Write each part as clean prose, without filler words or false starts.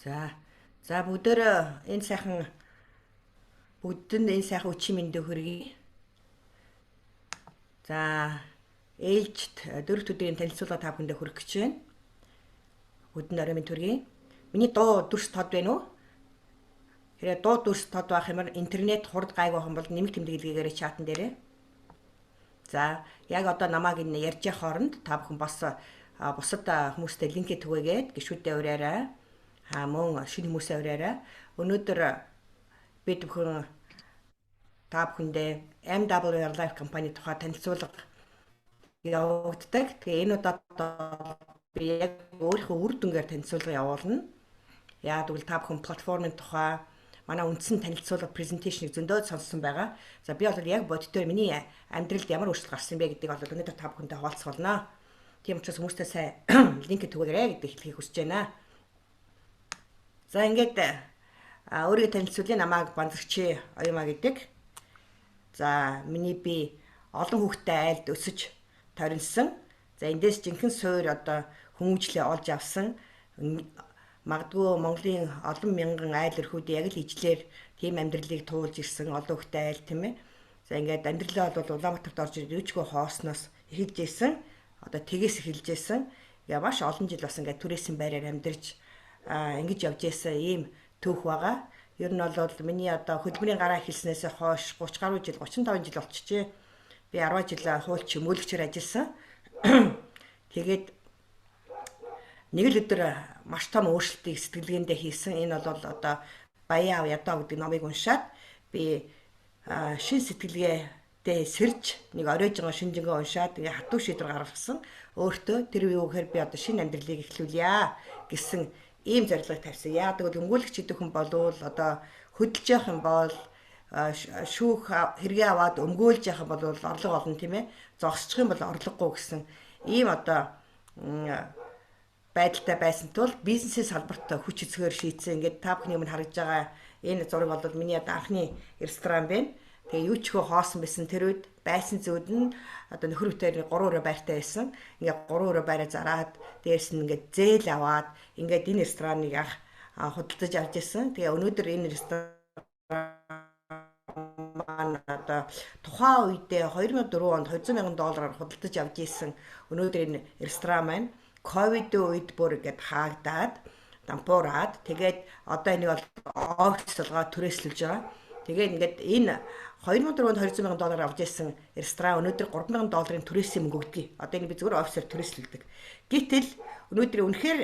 За. За бүгдөө энэ сайхан бүгдэнд энэ сайхан өчийн мэндийг хүргэе. За ээлжит дөрөв өдрийн танилцуулга та бүхэндээ хүргэх гэж байна. Бүгдэнд орой минь төргий. Миний дуу дүрс тод байна уу? Хэрэг дуу дүрс тод байх юм бол интернет хурд гайгүй байх юм бол нэмэх тэмдэглэгээгээр чатан дээрээ. За яг одоо намайг энэ ярьж явах хооронд та бүхэн бас бусад хүмүүстэй линкээ түгээгээд гişүүдээ ураарай. Мөн шинэ хүмүүсээ ураарай. Өнөөдөр бид бүхэн та бүхэндээ MWR Life компани тухай танилцуулга явагддаг. Тэгээ энэ удаад би яг өөрийнхөө үр дүнгээр танилцуулга явуулна. Яг гэвэл та бүхэн платформын тухай манай үндсэн танилцуулга презентацийг зөндөө сонссон байгаа. За би бол яг бодитоор миний амьдралд ямар өөрчлөлт гарсан бэ гэдгийг бол өнөөдөр та бүхэнтэй хуваалцах болно. Тийм учраас хүмүүстэй сайн линк түгээгээрэй гэдэг хэлхийг хүсэж байна. За ингээд өөрийгөө танилцуулъя. Намайг Банзагчи Оюма гэдэг. За миний би олон хүүхэдтэй айлд өсөж торинсон. За эндээс жинхэнэ суур одоо хүмүүжлээ олж авсан. Магадгүй Монголын олон мянган айл өрхүүд яг л ижлэр тийм амьдралыг туулж ирсэн олон хүүхэдтэй айл, тийм ээ. За ингээд амьдралаа бол Улаанбаатарт орж ирээд юучгүй хоосноос эхэлж исэн. Одоо тэгээс эхэлж исэн. Ингээ маш олон жил бас ингээд түрээсэн байраар амьдарч ингэж явж исэн ийм түүх байгаа. Ер нь бол миний одоо хөдөлмөрийн гараа эхэлснээс хойш 30 гаруй жил, 35 жил болчихжээ. Би 10 жил хуульч мөөлөгчөөр ажилласан. Тэгээд нэг л өдөр маш том өөрчлөлтийг сэтгэлгээндээ хийсэн. Энэ бол одоо Баян ав ядаа гэдэг номыг уншаад би шин сэтгэлгээтэй сэрж нэг оройжгон шинжэнгөө уншаад ингээ хатуу шийдвэр гаргасан. Өөртөө тэр юу гэхээр би одоо шинэ амьдралыг эхлүүлье гэсэн ийм зорилгыг тавьсан. Яагаад гэвэл өмгөөлөгч гэдэг хүн болвол одоо хөдөлж явах юм бол шүүх хэрэгээ аваад өмгөөлж явах юм бол орлого олно, тийм ээ. Зогсчих юм бол орлогогүй гэсэн ийм одоо байдалтай байсан тул бизнесийн салбарт хүч эцгээр шийдсэн. Ингээд та бүхний өмнө харагдж байгаа энэ зураг бол миний одоо анхны ресторан байна. Тэгээ юу ч хөө хоосон байсан тэр үед байсан зүүд нь одоо нөхөр битээр 3 өрөө байртай байсан. Ингээд 3 өрөө байраа зараад дээрс нь ингээд зээл аваад ингээд энэ рестораныг анх худалдаж авч ирсэн. Тэгээ өнөөдөр энэ ресторан маань одоо тухайн үедээ 2004 онд 200 мянган доллараар худалдаж авч ирсэн. Өнөөдөр энэ ресторан маань ковидын үед бүр ингээд хаагдаад дампуураад тэгээд одоо энийг бол офис болгоо түрээслүүлж байгаа. Тэгээд ингээд энэ 2004 онд 200 мянган доллар авч ирсэн ресторан өнөөдөр 3 мянган долларын түрээсийн мөнгө өгдөг. Одоо энэ би зүгээр офисоор түрээслүүлдэг. Гэтэл өнөөдөр үнэхээр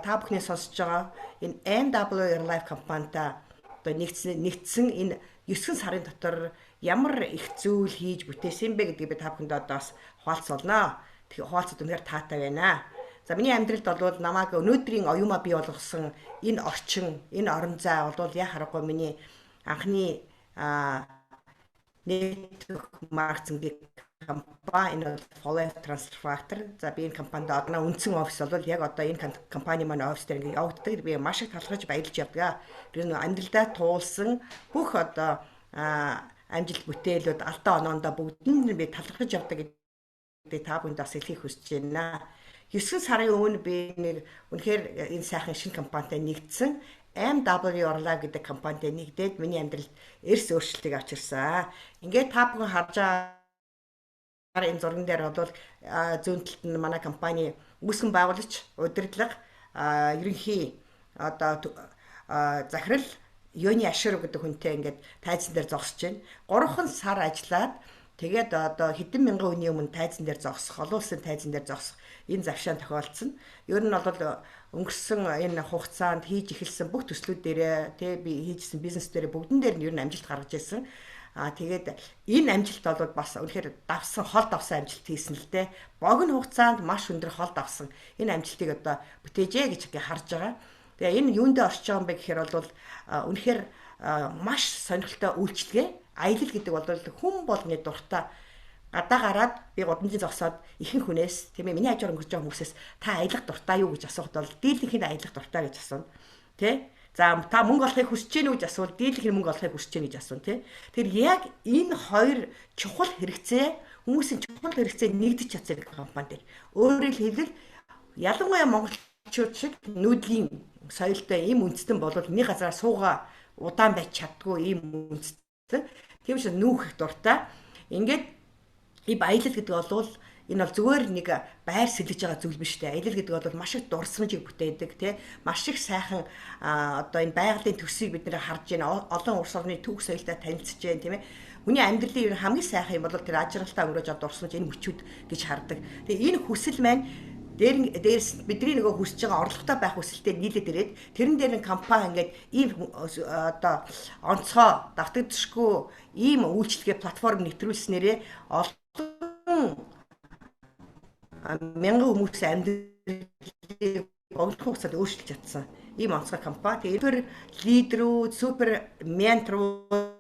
та бүхний сонсож байгаа энэ MWR Life компанитай одоо нэгдсэн энэ 9 сарын дотор ямар их зүйл хийж бүтээсэн бэ гэдгийг би та бүхэндээ одоо бас хуваалцуулнаа. Тэгэхээр хуваалцад үнэхээр таатай байна. За миний амьдралд бол намайг өнөөдрийн оюумаа бий болгосон энэ орчин, энэ орон зай бол яа харахгүй миний анхны network marketing компани, энэ бол Follow Transfer Factor. За би энэ компанид одоо үндсэн офис бол яг одоо энэ компани маань офис дээр ингээд явагддаг. Би маш их талархаж баярлж явдаг. Тэр нь амьдралдаа туулсан бүх одоо амжилт бүтээлүүд, алдаа оноондоо бүгдэнд нь би талархаж явдаг гэдгийг та бүхэнд бас хэлхийг хүсэж байна. 9 сарын өмнө би нэг үнэхээр энэ сайхан шинэ компанитай нэгдсэн. MWR Life гэдэг компанитай нэгдээд миний амьдралд эрс өөрчлөлтийг авчирсан. Ингээд та бүхэн харж байгаа энэ зурган дээр бол зүүн талд нь манай компани үүсгэн байгуулагч, удирдлага, ерөнхий одоо захирал Йони Аширов гэдэг хүнтэй ингээд тайзан дээр зогсож байна. 3 сар ажиллаад тэгээд одоо хэдэн мянган хүний өмнө тайзан дээр зогсох, олон улсын тайзан дээр зогсох энэ завшаан тохиолдсон. Ер нь бол өнгөрсөн энэ хугацаанд хийж эхэлсэн бүх төслүүд дээрээ тий би хийжсэн бизнес дээрээ бүгдэн дээр нь ер нь амжилт гаргаж ирсэн. Тэгээд энэ амжилт бол бас үнэхээр давсан, хол давсан амжилт хийсэн л дээ. Богино хугацаанд маш өндөр хол давсан энэ амжилтыг одоо бүтээжээ гэж ингээ харж байгаа. Тэгээ энэ юундээ орчиж байгаа юм бэ гэхээр бол үнэхээр маш сонирхолтой үйлчилгээ. Аялал гэдэг бол хүн болгоны дуртай. Гадаа гараад би гудамжийн зогсоод ихэнх хүнээс, тийм ээ, миний хажуугаар өнгөрч байгаа хүмүүсээс та аялах дуртай юу гэж асуухад бол дийлэнх нь аялах дуртай гэж асууна. Тэ? За та мөнгө олохыг хүсэж гэнэ үү гэж асуувал дийлэнх нь мөнгө олохыг хүсэж гэнэ гэж асууна, тэ? Тэр яг энэ хоёр чухал хэрэгцээ, хүмүүсийн чухал хэрэгцээ нэгдэж чадсан компани дээр. Өөрөөр хэлбэл ялангуяа Монгол Монголчууд шиг нүүдлийн соёлтой ийм үндэстэн бол нэг газараа суугаа удаан байж чаддгүй ийм үндэстэн. Тийм учраас нүүх их дуртай. Ингээд ийм аялал гэдэг бол энэ бол зүгээр нэг байр сэлэж байгаа зүйл биш үү? Аялал гэдэг бол маш их дурсамжийг бүтээдэг, тий? Маш их сайхан одоо энэ байгалийн төсийг бид нэр харж байна. Олон улс орны түүх соёлтой танилцж байна, тийм ээ. Хүний амьдралын ер нь хамгийн сайхан юм бол тэр аж аргалтай өнгөрөөж байгаа дурсамж, энэ мөчүүд гэж хардаг. Тэгээ энэ хүсэл маань дээрс бидний нөгөө хүсэж байгаа орлоготой байх хүсэлтэд нийлээд ирээд тэрэн дээр нь компани ингээд ийм одоо онцгой давтагдшгүй ийм үйлчилгээ платформ нэвтрүүлснээрээ олон мянган хүмүүс амьдралыг богино хугацаанд өөрчилж чадсан ийм онцгой компани. Тэгээд супер лидерүүд, супер менторууд,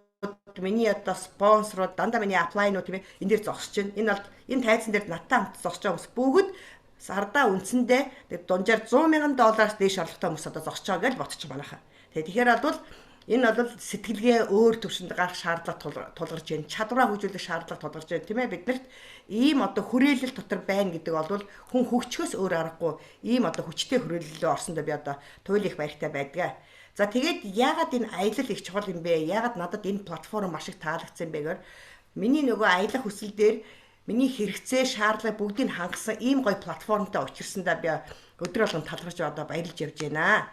миний одоо спонсорууд, дандаа миний upline ууд, тийм ээ, энэ дээр зогсож байна. Энэ бол энэ тайзан дээр надтай хамт зогсож байгаа хүмүүс бүгд сардаа үндсэндээ дунджаар 100 мянган доллараас дээш орлоготой хүмүүс одоо зогсож байгаа гэж ботчих манайхаа. Тэгэхээр бол энэ бол сэтгэлгээ өөр төвшөнд гарах шаардлага тулгарч байна. Чадвараа хөгжүүлэх шаардлага тулгарч байна, тийм ээ. Биднэрт ийм одоо хүрээлэл дотор байна гэдэг бол хүн хөгжихөөс өөр аргагүй ийм одоо хүчтэй хүрээлэлөө орсондоо би одоо туйл их баяртай байдгаа. За, тэгээд яагаад энэ аялал их чухал юм бэ? Яагаад надад энэ платформ маш их таалагдсан бэ гэхээр миний нөгөө аялах хүсэл дээр миний хэрэгцээ, шаардлага бүгдийг хангасан ийм гоё платформтой учирсандаа би өдөр болгон талархаж одоо баярлж явж байна.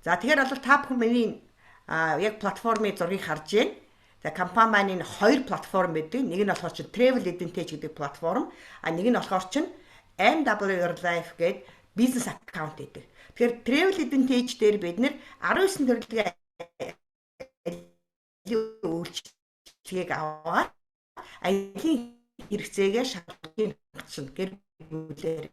За, тэгэхээр бол та бүхэн миний яг платформын зургийг харж байна. За, компани маань энэ хоёр платформ байдаг. Нэг нь болохоор чинь Travel Advantage гэдэг платформ, а нэг нь болохоор чинь MW Your Life гэдэг бизнес аккаунт гэдэг. Тэгэхээр Travel Advantage дээр бид нэр 19 төрлийн үйлчилгээг аваад аялын хэрэгцээгээ шалгахын чинь гэр бүлээр.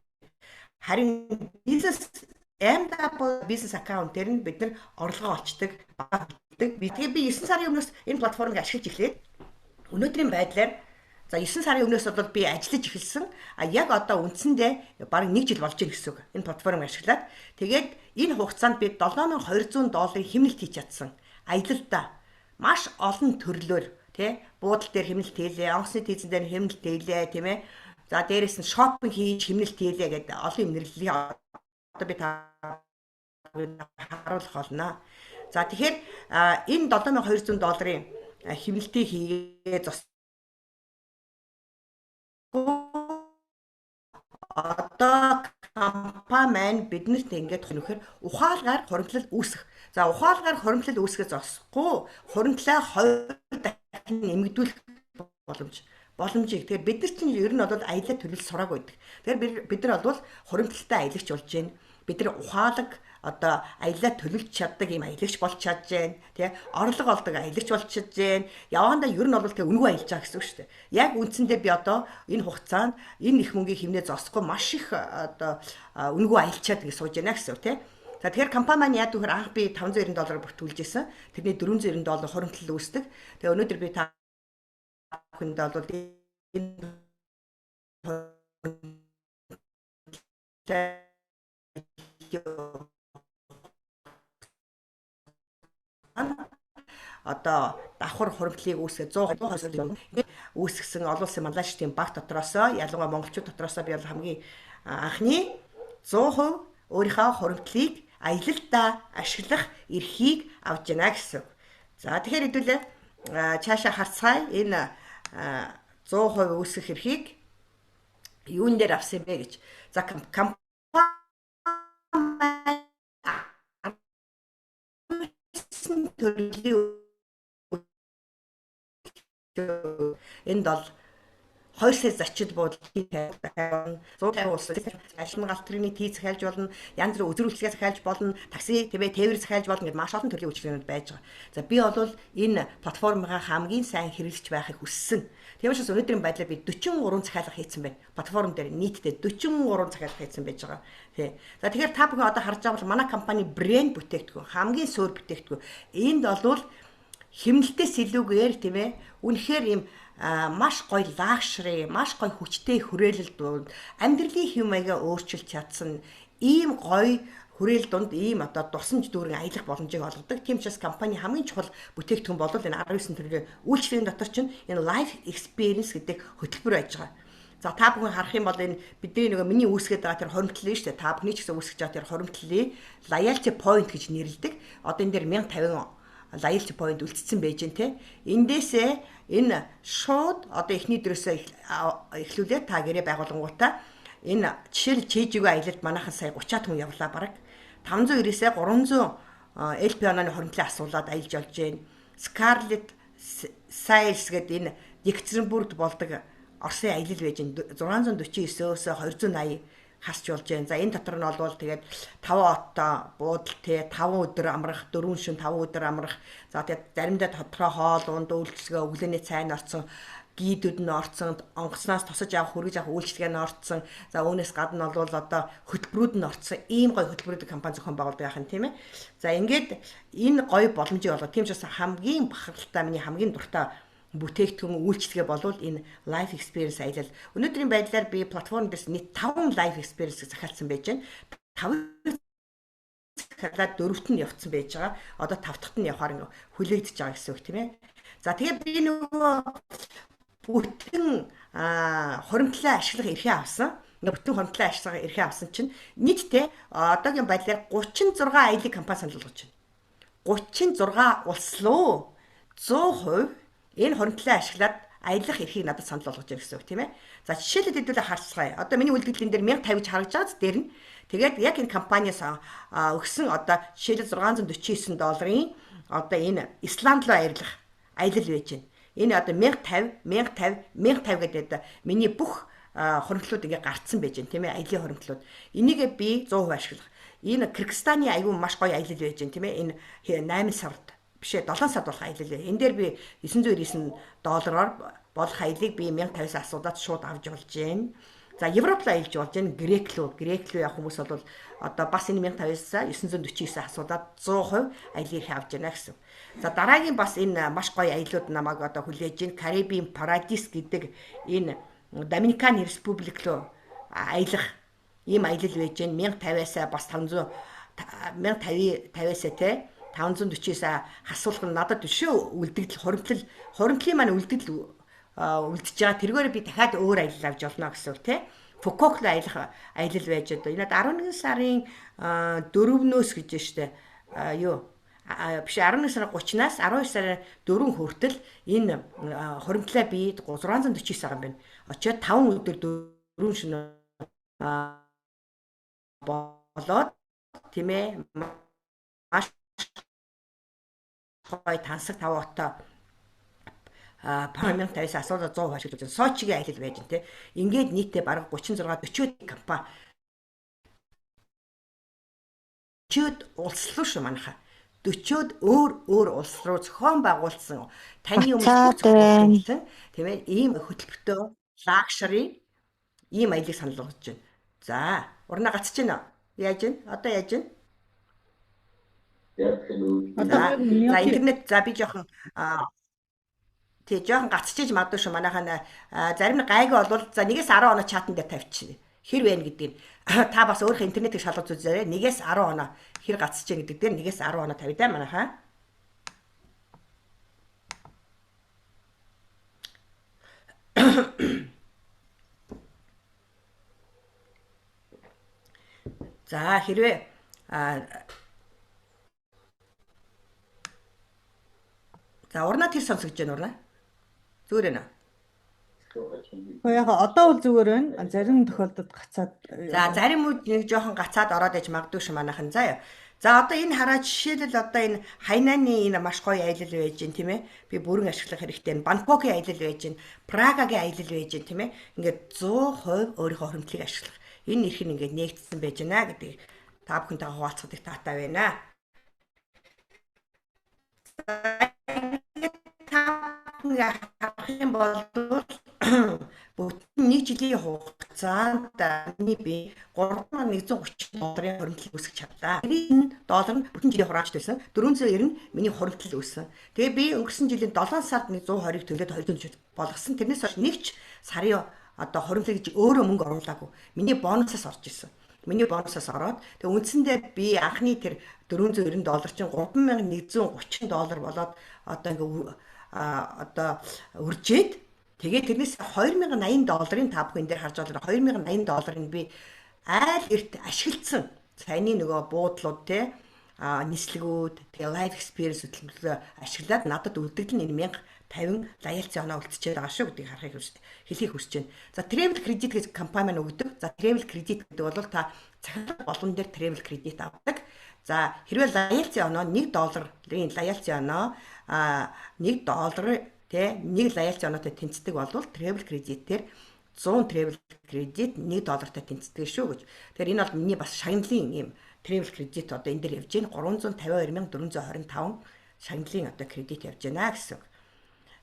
Харин бизнес MW бизнес аккаунт дээр нь бид нар орлогоо олчдаг, багтдаг. Тэгээ би 9 сарын өмнөөс энэ платформыг ашиглаж эхлээд өнөөдрийн байдлаар, за, 9 сарын өмнөөс бол би ажиллаж эхэлсэн. А яг одоо үндсэндээ бараг 1 жил болж байна гэсэн үг. Энэ платформыг ашиглаад тэгээд энэ хугацаанд би 7200 долларын хэмнэлт хийж чадсан. Аялалдаа маш олон төрлөөр, тий, буудал дээр хэмнэлт хийлээ, онгоцны тийзэн дээр хэмнэлт хийлээ, тийм ээ. За, дээрэс нь шопинг хийж хэмнэлт хийлээ гэдэг олон юм нэрлэлийг одоо би та харуулах болно. За, тэгэхээр энэ 7200 долларын хэмнэлтийг хийгээ зогсохгүй, одоо компани маань биднэрт ингээд нөхөр ухаалгаар хуримтлал үүсгэх. За, ухаалгаар хуримтлал үүсгэх зогсохгүй, хуримтлаа хоёр дахин нэмэгдүүлэх боломжийг. Тэгэхээр бид нар чинь ер нь бол аялал төлөв сураагүй байдаг. Тэгэхээр бид нар бол хуримтлалтай аялагч болж байна. Бид нар ухаалаг одоо аялаа төлөвлөж чаддаг ийм аялагч болж чадж байна. Тэ, орлого олдог аялагч болж чадж байна. Яваандаа ер нь бол тэг үнэгүй аялж байгаа гэсэн үг шүү дээ. Яг үндсэндээ би одоо энэ хугацаанд энэ их мөнгийг хэмнээ зогсохгүй маш их одоо үнэгүй аялчаад гэж сууж байна гэсэн үг, тий. За, тэгэхээр компани маань яадаг вөхөр анх би 590 доллар бүртгүүлж исэн. Тэрний 490 доллар хуримтлал үүсдэг. Тэгээ өнөөдөр би та бүхэнд бол энэ одоо давхар хуримтлалыг үүсгээ 100% үүсгэсэн олон улсын Малайшийн баг дотроосоо, ялангуяа монголчууд дотроосоо би бол хамгийн анхны 100% өөрийнхөө хуримтлалыг аялалдаа ашиглах эрхийг авч байна гэсэн. За, тэгэхээр хэдүүлээ цаашаа харцгаая. Энэ 100% үүсгэх эрхийг юун дээр авсан бэ гэж. За, компани төрлийн энд бол 2 сая зочид буудлын 150 улс алин галт тэрэгний тий захиалж болно, янз бүрийн үзүүр захиалж болно, такси, тийм ээ, тээвэр захиалж болно гэдэг маш олон төрлийн үйлчилгээнүүд байж байгаа. За, би бол энэ платформыг хамгийн сайн хэрэглэж байхыг хүссэн. Тийм учраас өнөөдрийн байдлаар би 43 захиалга хийсэн байна. Платформ дээр нийтдээ 43 захиалга хийсэн байж байгаа. Тий. За, тэгэхээр та бүхэн одоо харж байгаа бол манай компани брэнд бүтээгдэхүүн, хамгийн суурь бүтээгдэхүүн. Энд бол хэмнэлтээс илүүгээр, тийм ээ, үнэхээр ийм маш гоё luxury, маш гоё хүчтэй хүрээлэл дунд амьдралын хэв маягаа өөрчилж чадсан ийм гоё хүрээл дунд ийм одоо дурсамж дүүрэн аялах боломжийг олгодог. Тийм учраас компани хамгийн чухал бүтээгдэхүүн бол энэ 19 төрлийн үйлчилгээний дотор чинь энэ life experience гэдэг хөтөлбөр байж байгаа. За та бүхэн харах юм бол энэ бидний нөгөө миний үүсгээд байгаа тэр хоримтлал нь шүү дээ. Та бүхний ч гэсэн үүсгэж байгаа тэр хоримтлалыг loyalty point гэж нэрлэдэг. Одоо энэ дээр 1050 loyalty point үлдсэн байж гэн те. Эндээсээ энэ шууд одоо эхний дөрөөсөө эхлүүлээд та гэрээ байгуулангуудаа энэ жишээл чэйжигүй аялалд манайхан сая 30-аад хүн явлаа бараг. 599-ээ 300 LP онооны хоримтлыг асуулаад аялж болж гэн. Scarlet Sails гэдэг энэ Екатеринбургт болдог Оросын аялал байж 649-өөс 280 хасч болж байна. За энэ дотор нь болвол тэгээд 5 оттой буудал те 5 өдөр амрах, 4 шин 5 өдөр амрах. За тэгээд заримдаа тодорхой хоол унд үйлчлэгээ өглөөний цай нь орцсон, гидүүд нь орцсон, онгоцноос тосож авах, хүргэж авах үйлчлэгээ нь орцсон. За үүнээс гадна бол одоо хөтөлбөрүүд нь орцсон. Ийм гоё хөтөлбөрүүд компани зохион байгуулдаг байх нь тийм ээ. За ингээд энэ гоё боломжийг олгоо. Тийм ч бас хамгийн бахархалтай миний хамгийн дуртай бүтээгдэхүүн үйлчлэгээ болвол энэ life experience аялал. Өнөөдрийн байдлаар би платформ дээрс нийт 5 life experience-ийг захиалсан байж байна. 5 захиалаад 4-т нь явцсан байж байгаа. Одоо 5 дахьт нь явахаар ингээ хүлээгдэж байгаа гэсэн үг тийм ээ. За тэгээ би нөгөө бүтэн хуримтлаа ашиглах эрхээ авсан. Ингээ бүтэн хуримтлаа ашиглах эрхээ авсан чинь нийтдээ одоогийн байдлаар 36 аялын компани санал болгож байна. 36 улс руу 100% энэ хуримтлаа ашиглаад аялах эрхийг надад санал болгож байна гэсэн үг тийм ээ. За жишээлбэл хэдүүлээ харцгаая. Одоо миний үлдэгдлийн дээр 1050 гэж харагдаж байгаа дээр нь. Тэгээд яг энэ компаниас өгсөн одоо жишээлбэл 649 долларын одоо энэ Исланд руу аялах аялал байж байна. Энэ одоо 1050, 1050, 1050 гэдэг миний бүх хуримтлууд ингээ гарцсан байж байна тийм ээ. Аялын хуримтлууд. Энийгээ би 100% ашиглах. Энэ Кыргызстаны аюу маш гоё аялал байж байна тийм ээ. Энэ 8 сард биш ээ 7 сард болох аялал. Энэ дээр би 999 доллараар болох аяллыг би 1050-аас асуудаад шууд авч болж байна. За Европ руу аялж болж байна. Грек рүү, Грек рүү явах хүмүүс бол одоо бас энэ 1050-аас 949 асуудаад 100% аяллыг эрх авч байна гэсэн. За дараагийн бас энэ маш гоё аяллууд намайг одоо хүлээж байна. Карибийн Парадис гэдэг энэ Доминикан Республик руу аялах ийм аялал байж байна. 1050-аас бас 500 1050 50-аас те 549 хасуулах нь надад өшөө үлдэгдэл хуримтлын маань үлдэгдэл үлдэж байгаа. Тэргээр би дахиад өөр аялал авч болно гэсэн үг тий. Фукок руу аялах аялал байж одоо энэ 11 сарын 4-нөөс гэж штэ юу биш 11 сарын 30-наас 12 сарын 4 хүртэл энэ хуримтлаа би 649 байгаа юм байна. Очиод 5 өдөр 4 шөнө болоод тийм ээ маш гоё тансаг 5 отоо 1050-аас асуулаа 100% ашиглаж байна. Сочигийн аялал байж гэн тэ. Ингээд нийтдээ бараг 36 40 компани 40-од улс руу шүү манайхаа. 40-од өөр өөр улс руу зохион байгуулсан таны өмнө зөвхөн тийм ээ ийм хөтөлбөртөө luxury ийм аяллыг санал болгож байна. За, урнаа гацж байна уу? Яаж вэ? Одоо яаж вэ? Одоо за интернет за би жоохон тий жоохон гацчихэж магадгүй шүү манайхаа зарим нэг гайгүй болвол за 1-ээс 10 оноо чатан дээр тавьчих. Хэр байна гэдгийг та бас өөрийнхөө интернетийг шалгаж үзээрэй. 1-ээс 10 оноо хэр гацж байгаа гэдэг дээр 1-ээс 10 оноо тавь да манайхаа. За хэрвээ за урнаа тэр сонсогдож байна урнаа. Зүгээр ээ. Гэхдээ яг одоо бол зүгээр байна. Зарим тохиолдолд гацаад. За зарим үед нэг жоохон гацаад ороод иж магадгүй шүү манайхан заа. За одоо энэ хараа жишээлбэл одоо энэ Хайнаны энэ маш гоё аялал байж гин тийм ээ. Би бүрэн ашиглах хэрэгтэй. Бангкокийн аялал байж гин, Прагагийн аялал байж гин тийм ээ. Ингээд 100% өөрийнхөө хуримтлыг ашиглах. Энэ эрх нь ингээд нээгдсэн байж байна гэдгийг та бүхэнтэйгээ хуваалцахыг таатай байна. Та бүхэн харах юм бол бүтэн нэг жилийн хугацаанд миний би 3130 долларын хуримтлал үүсгэж чадлаа. Энэ доллар нь бүтэн жилийн хураамжт байсан. 490 нь миний хуримтлал үүссэн. Тэгээ би өнгөрсөн жилийн 7 сард 120-ыг төлөөд 240 болгосон. Тэрнээс хойш нэг ч сарын одоо хуримтлал гэж өөрөө мөнгө оруулаагүй. Миний бонусаас орж исэн. Миний бонусаас ороод тэгээ үндсэндээ би анхны тэр 490 доллар чинь 3130 доллар болоод одоо ингээ одоо үржээд Тэгээд тэрнээс 2080 долларын та бүхэн дээр харж байгаа 2080 долларыг би айл эрт ашигласан. Саяны нөгөө буудлууд те нислэгүүд, тэгээ life experience хөтөлбөрөө ашиглаад надад үлдэгдэл нь энэ 1050 loyalty оноо үлдчихэд байгаа шүү гэдгийг харахыг хэлхийг хүсэж байна. За, travel credit гэж компани маань өгдөг. За, travel credit гэдэг бол та захиалга болгон дээр travel credit авдаг. За, хэрвээ loyalty оноо 1 долларын loyalty оноо 1 доллар те 1 loyalty оноотой тэнцдэг бол travel credit-ээр 100 travel credit 1 доллартай тэнцдэг шүү гэж. Тэгэхээр энэ бол миний бас шагналын юм travel credit одоо энэ дээр явж байна. 352,425 шагналын одоо кредит явж байна гэсэн үг.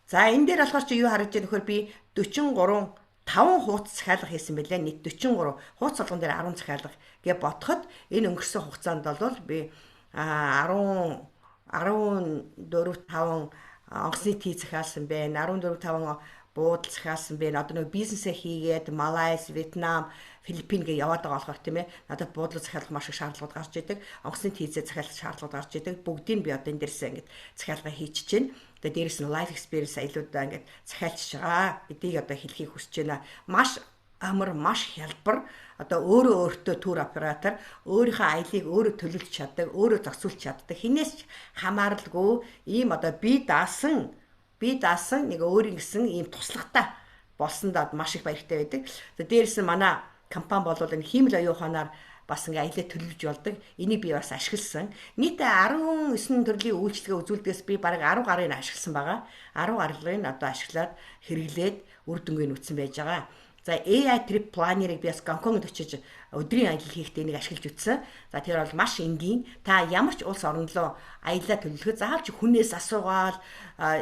За, энэ дээр болохоор чи юу харагдаж байна вэхээр би 43 5 хуудас захиалга хийсэн байлээ. Нийт 43 хуудас болгон дээр 10 захиалга гэж бодоход энэ өнгөрсөн хугацаанд бол би 10 14 5 онгоцны тийз захиалсан байна. 14 5 буудал захиалсан байна. Одоо нэг бизнесээ хийгээд Малайз, Вьетнам, Филиппин гээ яваад байгаа болохоор, тийм ээ, надад буудлын захиалга маш их шаардлагууд гарч идэг. Онгоцны тийзээ захиалах шаардлагууд гарч идэг. Бүгдийг би одоо энэ дээрсээ ингээд захиалга хийчихэж байна. Тэгээ дээрэс нь life experience аялуудаа ингээд захиалчихж байгаа гэдгийг одоо хэлхийг хүсэж байна. Маш амар, маш хялбар, одоо өөрөө өөртөө tour operator, өөрийнхөө аялыг өөрөө төлөвлөж чаддаг, өөрөө зохицуулж чаддаг. Хинээс ч хамааралгүй ийм одоо бие даасан нэг өөрийн гэсэн ийм туслахтай болсондоо маш их баяртай байдаг. Тэгээ дээрэс нь манай компани бол энэ хиймэл оюун ухаанаар бас ингээ аялаа төлөвлөж болдог. Энийг би бас ашигласан. Нийтээ 19 төрлийн үйлчилгээ үзүүлдгээс би бараг 10 гарыг ашигласан байгаа. 10 гарыг одоо ашиглаад хэрэглээд үр дүнгээ нүцсэн байж байгаа. За, AI Trip Planner-ыг би бас Гонконгд очиж өдрийн аялал хийхдээ энийг ашиглаж үзсэн. За, тэр бол маш энгийн. Та ямар ч улс орн руу аялаа төлөвлөхөд заавал ч хүнээс асуугаал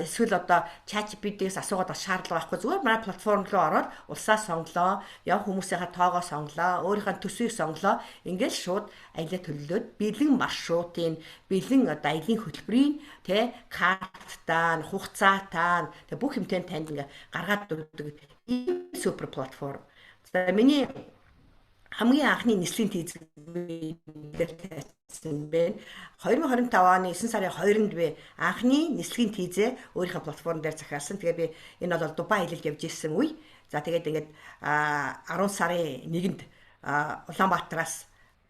эсвэл одоо ChatGPT-гээс асуугаад бас шаардлага байхгүй. Зүгээр манай платформ руу ороод улсаа сонглоо, явах хүмүүсийнхаа тоогоо сонглоо, өөрийнхөө төсвийг сонглоо. Ингээл шууд аялаа төлөвлөөд бэлэн маршрутын, бэлэн одоо аялын хөтөлбөрийн тэ карттаа, хугацаатаа тэ бүх юмтай танд ингээ гаргаад өгдөг ийм супер платформ. За, миний хамгийн анхны нислэгийн тийз дээр тавьсан байна. 2025 оны 9 сарын 2-нд би анхны нислэгийн тийзээ өөрийнхөө платформ дээр захиалсан. Тэгээ би энэ бол Дубай аялалд явж исэн үе. За, тэгээд ингээд 10 сарын 1-нд Улаанбаатараас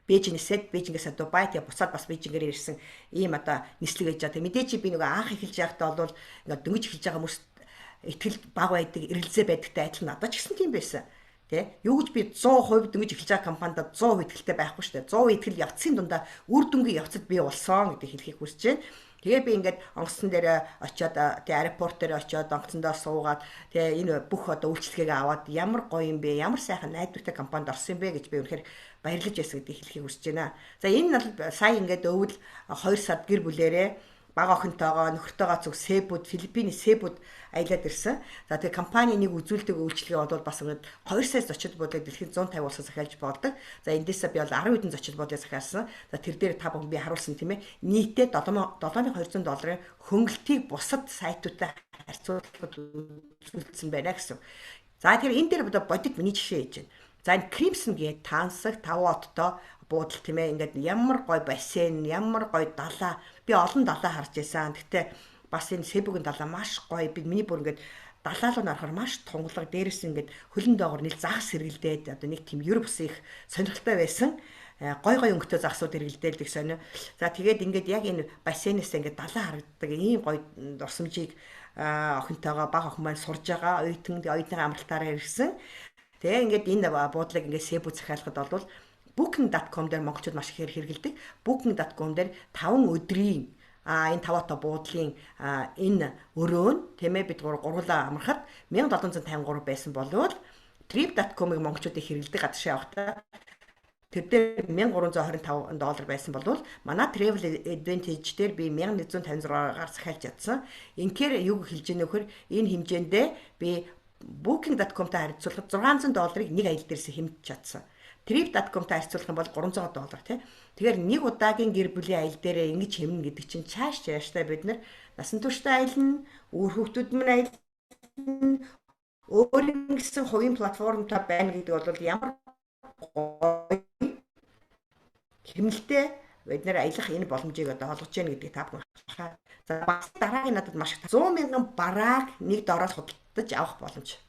Бээжинээсээ, Бээжингээс Дубай, тэгээ буцаад бас Бээжингээр ирсэн ийм одоо нислэг байж байгаа. Тэгээ мэдээч би нөгөө анх эхэлж байхдаа бол ингээд дөнгөж эхэлж байгаа хүмүүс итгэл бага байдаг, эргэлзээ байдагтай адилхан надад ч гэсэн тийм байсан. Тэ? Юу гэж би 100% дөнгөж эхэлж байгаа компанид 100% итгэлтэй байхгүй шүү дээ. 100% итгэл явцын дундаа үр дүнгийн явцад бий болсон гэдгийг хэлхийг хүсэж байна. Тэгээ би ингээд онгоцон дээр очиод, тэгээ аэропорт дээр очиод онгоцондоо суугаад, тэгээ энэ бүх одоо үйлчилгээгээ аваад ямар гоё юм бэ, ямар сайхан найдвартай компанид орсон юм бэ гэж би үнэхээр баярлаж байсан гэдгийг хэлхийг хүсэж байна. За, энэ нь бол сая ингээд өвөл 2 сард гэр бүлэрээ бага охинтойгоо, нөхөртөөгөө зүг Себуд, Филиппиний Себуд аялаад ирсэн. За, тэгээ компани нэг үзүүлдэг үйлчилгээ бол бас ингээд 2 сая зочид буудлыг дэлхийн 150 улсаас захиалж болдог. За, эндээсээ би бол 10 хэдэн зочид буудлыг захиалсан. За, тэр дээр та бүхэн би харуулсан, тийм ээ. Нийтдээ 7200 долларын хөнгөлтийг бусад сайтуудтай харьцуулахад үзүүлсэн байна гэсэн. За, тэгэхээр энэ дээр одоо бодит миний жишээ хийж байна. За, энэ Crimson гээд тансаг 5 оттой буудал, тийм ээ, ингээд ямар гой бассейн, ямар гой далаа. Би олон далаа харж байсан. Гэтэ бас энэ Себугийн далаа маш гоё. Би миний бүр ингээд далаа руу нарахаар маш тунгалаг, дээрээс ингээд хөлөн доогоор нэг загас сэргэлдээд одоо нэг тийм ер бус их сонирхолтой байсан, гой гой өнгөтэй загсууд эргэлдээлдэг сонио. За, тэгээд ингээд яг энэ бассейнээс ингээд далаа харагддаг ийм гой дурсамжийг охинтойгоо, бага охин маань сурж байгаа оюутан, оюутны амралтаараа ирсэн. Тэгээ ингээд энэ буудлыг ингээд Себу захиалахад бол Booking.com дээр монголчууд маш ихээр хэрэглэдэг. Booking.com дээр 5 өдрийн энэ 5 отоо буудлын энэ өрөө нь, тийм ээ, бид гурлаа амрахад 1753 байсан болвол Trip.com-ыг монголчууд их хэрэглэдэг гадагшаа явахдаа, тэр дээр 1325 доллар байсан болвол манай Travel Advantage дээр би 1156-аар захиалж чадсан. Инхээр юу хэлж ийнэ вөхөр энэ хэмжээндээ би Booking.com-тай харьцуулахад 600 долларыг нэг аялал дээрээс хэмжиж чадсан. Trip.com-тай харьцуулах юм бол 300 доллар, тий. Тэгэхээр нэг удаагийн гэр бүлийн аялал дээрээ ингэж хэмнэ гэдэг чинь чааш чааштай бид нар насан туршдаа аялна, үр хүүхдүүд мань аялна, өөрийн гэсэн хувийн платформтой байна гэдэг бол ямар гоё хэмнэлтэй бид нэр аялах энэ боломжийг одоо олгож яах гэдгийг та бүхэн харах. За, бас дараагийн надад маш их 100 мянган барааг нэг дороос худалдаж авах боломж.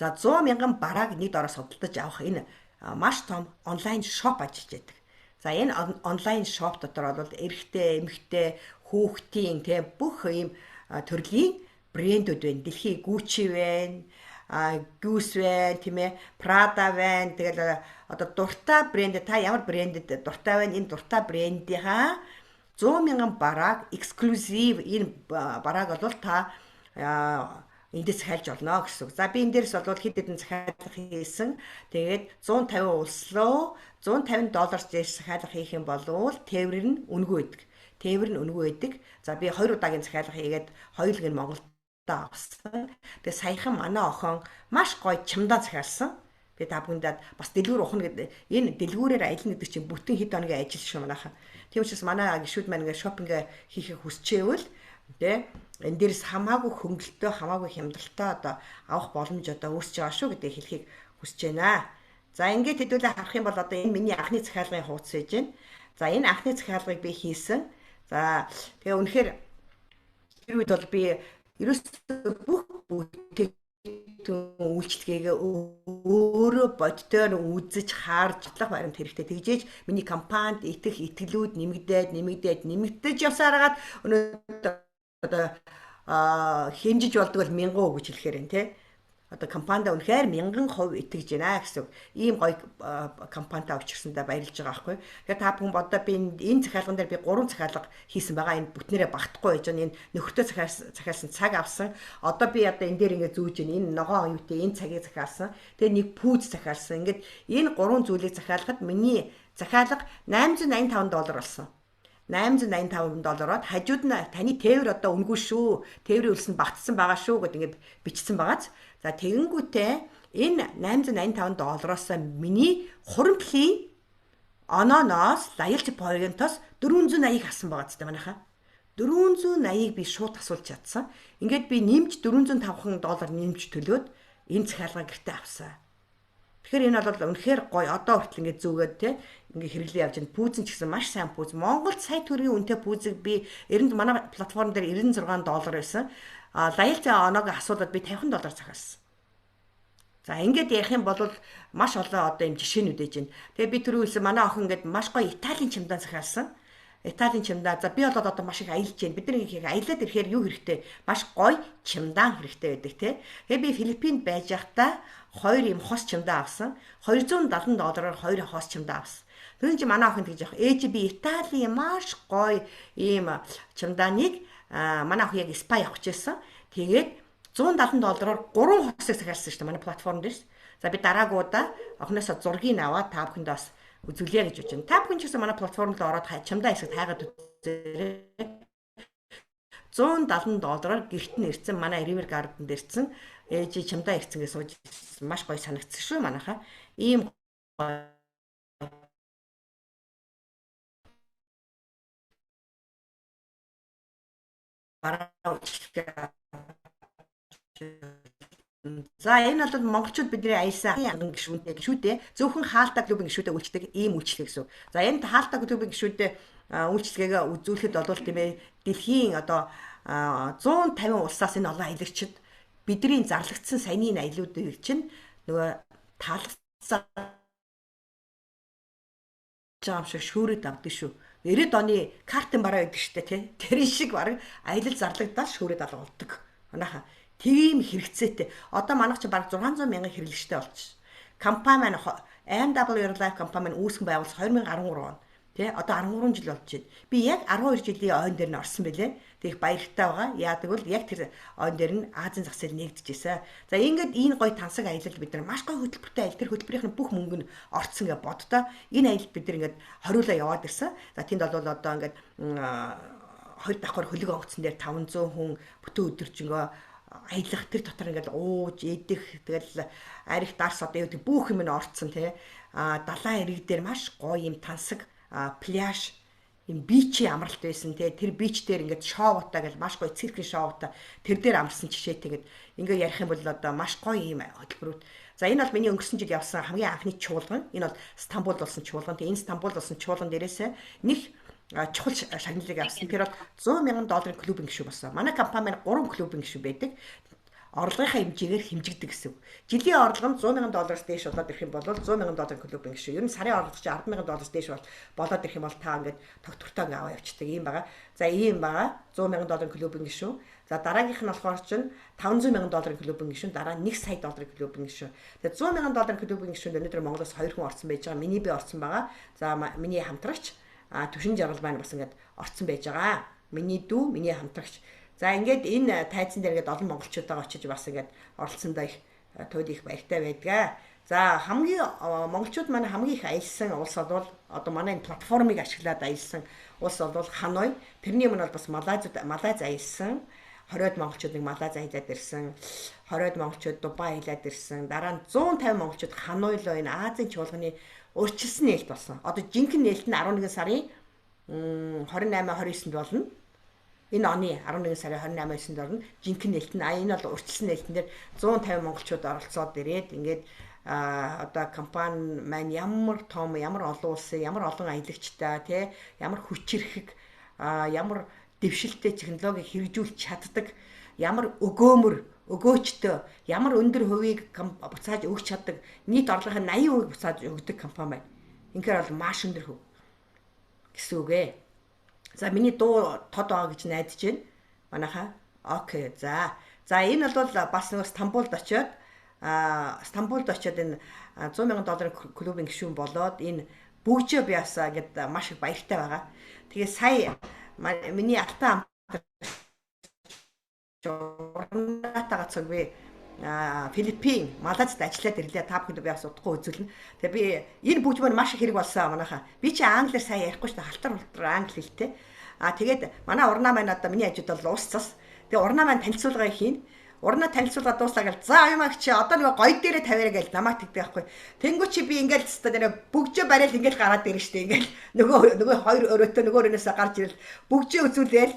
За 100 мянган барааг нэг дороос худалдаж авах энэ маш том онлайн шоп ажиллаж байдаг. За энэ онлайн шоп дотор бол эрэгтэй, эмэгтэй, хүүхдийн тийм бүх ийм төрлийн брэндүүд байна. Дэлхийн Gucci байна, Goose байна, тийм ээ, Prada байна. Тэгэл одоо дуртай брэнд, та ямар брэндэд дуртай байна? Энэ дуртай брэндийнхаа 100 мянган барааг эксклюзив энэ барааг бол та эндээс захиалж олно гэсэн үг. За би энэ дээрс бол хэд хэдэн захиалга хийсэн. Тэгээд 150 улс руу 150 доллар зээш захиалга хийх юм бол тээвэр нь үнэгүй байдаг. Тээвэр нь үнэгүй байдаг. За би 2 удаагийн захиалга хийгээд хоёулыг нь Монголд авсан. Тэгээд саяхан манай охин маш гоё чимдаа захиалсан. Би та бүхэндээ бас дэлгүүр ухна гэдэг энэ дэлгүүрээр аялна гэдэг чинь бүтэн хэд хоногийн ажил шүү манайхан. Тийм учраас манай гишүүд маань ингээд шопинг хийхийг хүсчээвэл тэ энэ дээрс хамаагүй хөнгөлтөө, хамаагүй хямдралтай одоо авах боломж одоо үүсэж байгаа шүү гэдгийг хэлхийг хүсэж байна. За ингээд хэдүүлээ харах юм бол одоо энэ миний анхны захиалгын хуудас байж байна. За энэ анхны захиалгыг би хийсэн. За тэгээ үнэхээр тэр үед бол би ерөөсөө бүх бүтээгдэхүүн үйлчилгээгээ өөрөө боддоор үзэж харж чадлах баримт хэрэгтэй. Тэгжээж миний компанид итгэх итгэлүүд нэмэгдээд нэмэгдээд нэмэгдэж явсараад өнөөдөр одоо хэмжиж болдог бол 1000% гэж хэлэхээр байна тий. Одоо компанид үнэхээр 1000% итгэж байна гэсэн үг. Ийм гоё компанитай учирсандаа баярлж байгаа байхгүй. Тэгэхээр та бүхэн бодоо би энэ захиалган дээр би 3 захиалга хийсэн байгаа. Энэ бүтнээрээ багтахгүй байж байгаа. Энэ нөхөртөө захиалсан цаг авсан. Одоо би одоо энэ дээр ингэ зүүж байна. Энэ ногоон оюутай энэ цагийг захиалсан. Тэгээ нэг пүүз захиалсан. Ингээд энэ 3 зүйлийг захиалгахад миний захиалга 885 доллар болсон. 885 доллараар хажууд нь таны тээвэр одоо үнэгүй шүү. Тээврийн үлс нь багтсан байгаа шүү гэд ингээд бичсэн байгааз. За тэгэнгүүтээ энэ 885 доллароос миний хуримтлалын онооноос loyalty point-оос 480-ыг хасан байгаа зү манайхаа. 480-ыг би шууд асуулж чадсан. Ингээд би нэмж 405 доллар нэмж төлөөд энэ захиалга гэртээ авсан. Тэгэхээр энэ бол үнэхээр гоё. Одоо хүртэл ингээд зүгээд те ингээд хэрэглээ явж байна. Пүүзэн ч гэсэн маш сайн пүүз. Монголд сая төгрөгийн үнэтэй пүүзийг би 90 манай платформ дээр 96 доллар байсан. А loyalty оноог асуулаад би 50 доллар захиалсан. За ингээд ярих юм бол маш олон одоо юм жишээнүүд ээж байна. Тэгээ би түрүү хэлсэн манай охин ингээд маш гоё Италийн чимдаан захиалсан. Италийн чимдаа. За би бол одоо маш их аялж байна. Бид нар их аялаад ирэхээр юу хэрэгтэй? Маш гоё чимдаан хэрэгтэй байдаг тий. Тэгээ би Филиппинд байж байхдаа хоёр юм хос чимдаа авсан. 270 доллараар хоёр хос чимдаа авсан. Тэр чинь манай охин тэгж яах. Ээж би Италийн маш гоё ийм чимдааныг манай охин яг спа явах гэжсэн. Тэгээд 170 доллараар 3 хосыг захиалсан шүү дээ манай платформ дээр. За би дараагуудаа охиноосоо зургийг аваад та бүхэнд бас үзүүлье гэж бодож байна. Та бүхэн ч гэсэн манай платформ руу ороод чамдаа хэсэг тайгаад үзээрэй. 170 доллараар гэрт нь ирсэн манай River Garden-д ирсэн. Ээж чамдаа ирсэн гэж сууж маш гоё санагдсан шүү манайхаа. Ийм гоё бараа үйлчлэгээ. За энэ бол монголчууд бидний аялсан гишүүнтэй гишүүдээ зөвхөн хаалта клубын гишүүдээ үйлчлдэг ийм үйлчлэг гэсэн. За энэ хаалта клубын гишүүдээ үйлчлэгээ үзүүлэхэд бол тийм ээ дэлхийн одоо 150 улсаас энэ олон аялагчид бидний зарлагдсан саяны энэ аяллуудыг чинь нөгөө таалагдсан юм шиг шүүрээд авдаг шүү. 90-ад оны картын бараа гэдэг штэ тий. Тэр шиг бараг аялал зарлагдаад шүүрээд алга болдог. Манайха тийм хэрэгцээтэй. Одоо манайх чинь бараг 600 мянган хэрэглэгчтэй болчих. Компани маань MW Life компани маань үүсгэн байгуулсан 2013 он. Тэ одоо 13 жил болж байна. Би яг 12 жилийн ойн дээр нь орсон байлээ. Тэг их баяртай байгаа. Яадаг бол яг тэр ойн дээр нь Азийн зах зээл нэгдэжсэн. За ингээд энэ гоё тансаг аялал бид нар маш гоё хөтөлбөртэй аялал. Тэр хөтөлбөрийнх нь бүх мөнгө нь орцсон гэж боддоо. Энэ аялал бид нар ингээд хориулаа яваад ирсэн. За тэнд бол одоо ингээд хоёр давхар хөлөг онгоцсон дээр 500 хүн бүтэн өдөржингөө аялах тэр дотор ингээд ууж идэх тэгэл арих дарс одоо юу гэдэг бүх юм нь орцсон тий. А далайн эрэг дээр маш гоё юм тансаг пляж юм бичийн амралт байсан те. Тэр бич дээр ингээд шоутай гэл маш гоё циркийн шоутай тэр дээр амарсан жишээтэй ингээд ингээ ярих юм бол одоо маш гоё юм хөтөлбөрүүд. За энэ бол миний өнгөрсөн жил явсан хамгийн анхны чуулган. Энэ бол Стамбулд болсон чуулган. Тэгээ энэ Стамбулд болсон чуулган дээрээс нэг чухал шагналыг авсан. Тэр бол 100 мянган долларын клубын гишүүн болсон. Манай компани маань 3 клубын гишүүн байдаг. орлогынхаа хэмжээгээр хэмжигдэг гэсэн үг. Жилийн орлого нь 100 мянган доллараас дээш болоод ирэх юм бол 100 мянган долларын клубын гишүүн. Ер нь сарын орлого чинь 10 мянган доллараас дээш болоод ирэх юм бол та ингээд тогтвортой ингээд аваа явчихдаг юм байгаа. За ийм байгаа. 100 мянган долларын клубын гишүүн. За дараагийнх нь болохоор чинь 500 мянган долларын клубын гишүүн, дараа нь 1 сая долларын клубын гишүүн. Тэгээ 100 мянган долларын клубын гишүүнд өнөөдөр Монголоос 2 хүн орсон байж байгаа. Миний би орсон байгаа. За миний хамтрагч Түшин Жаргал маань бас ингээд орсон байж байгаа. Миний дүү, миний хамтрагч. За ингээд энэ тайзан дээр ингээд олон монголчуудаа очиж бас ингээд оролцсондоо их туйд их баяртай байдгаа. За хамгийн монголчууд манай хамгийн их аялсан улс бол одоо манай энэ платформыг ашиглаад аялсан улс бол Ханой. Тэрний өмнө бол бас Малайз аялсан. 20-од монголчууд нэг Малайз аялаад ирсэн. 20-од монголчууд Дубай аялаад ирсэн. Дараа нь 150 монголчууд Ханой лоо энэ Азийн чуулганы урьдчилсан нээлт болсон. Одоо жинхэнэ нээлт нь 11 сарын 28 29-нд болно. Энэ оны 11 сарын 28-нд орно. Жинхэнэ нээлт нь энэ бол урьдчилсан нээлтэн дээр 150 монголчууд оролцоод ирээд ингээд одоо компани маань ямар том, ямар олон улсын, ямар олон аялагчтай тий, ямар хүчирхэг, ямар дэвшилтэй технологиг хэрэгжүүлж чаддаг, ямар өгөөмөр, өгөөчтэй, ямар өндөр хувийг буцааж өгч чаддаг, нийт орлогын 80% буцааж өгдөг компани байна. Инхээр бол маш өндөр хөв гэсэн үг ээ. За миний дуу тод байгаа гэж найдаж байна. Манайхаа. Окей. За. За энэ бол бас нэг Стамбулд очиод энэ 100 мянган долларын клубын гишүүн болоод энэ бүгжээ би бас ингээд маш их баяртай байгаа. Тэгээ сая миний алтан хамтрагч урнаатайгаа цог би Филиппин, Малайзад ажиллаад ирлээ. Та бүхэнд би бас удахгүй үзүүлнэ. Тэгээ би энэ бүгд маань маш их хэрэг болсон манайхаа. Би чи англиар сайн ярихгүй шүү дээ. Халтар халтар англи хэлтэй. Тэгээд манай урнаа маань одоо миний хажууд бол уус цас. Тэгээ урнаа маань танилцуулга хийн. Урнаа танилцуулга дууслаа гэл за аюмаа чи одоо нөгөө гоё дээрээ тавиараа гэл намайг тэгдэг байхгүй. Тэнгүү чи би ингээл теста нэр бүгжээ барайл ингээл гараад ирнэ штэ. Ингээл нөгөө хоёр өрөөтөө нөгөө өрөөнөөсөө гарч ирэл бүгжээ үзүүлээл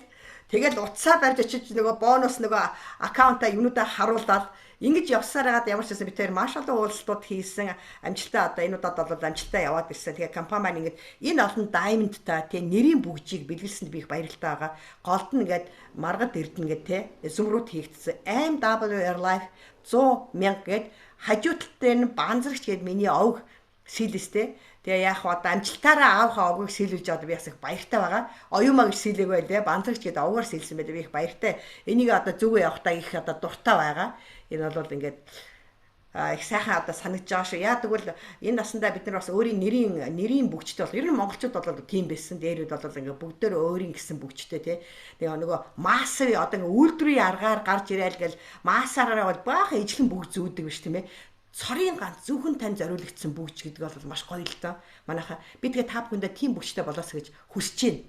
тэгэл утсаа барьж очиж нөгөө бонус нөгөө аккаунтаа юмнуудаа харуулаад ингэж явсаар хагаад ямар ч байсан бид тэр маш олон уулзалтууд хийсэн амжилттай одоо энэ удаад бол амжилттай яваад ирсэн. Тэгээ компани маань ингэж энэ олон даймондтай тий нэрийн бүгжийг бэлгэлсэнд би их баярлалтай байгаа. Голд нь ингээд маргад эрдэнэ гээд тий изумруд хийгдсэн. MW Airlife 100 мянга гээд хажуу талд нь банзрагч гээд миний овг сэлэстэй. Тэгээ яг одоо амжилтаараа авах овгийг сэлүүлж аваад би бас их баяртай байгаа. Оюумаа гэж сэлээгүй байлээ. Банзрагч гээд овгоор сэлсэн байлээ. Би их баяртай. Энийг одоо зүгөө явахдаа их одоо дуртай байгаа. Энэ бол ингээд их сайхан одоо санагдаж байгаа шүү. Яа тэгвэл энэ насандаа бид нар бас өөрийн нэрийн бүгчтэй бол ер нь монголчууд бол тийм байсан. Дээрүүд бол ингээд бүгдээр өөрийн гэсэн бүгчтэй тий. Тэгээ нөгөө массав одоо ингээд үйлдвэрийн аргаар гарч ирээл гэл массаараа бол баахан ижлэн бүгд зүүдэг биш тийм ээ. Цорын ганц зөвхөн тань зориулагдсан бүгч гэдэг бол маш гоё л доо. Манайхаа би тэгээ та бүхэндээ тийм бүгчтэй болоос гэж хүсэж байна.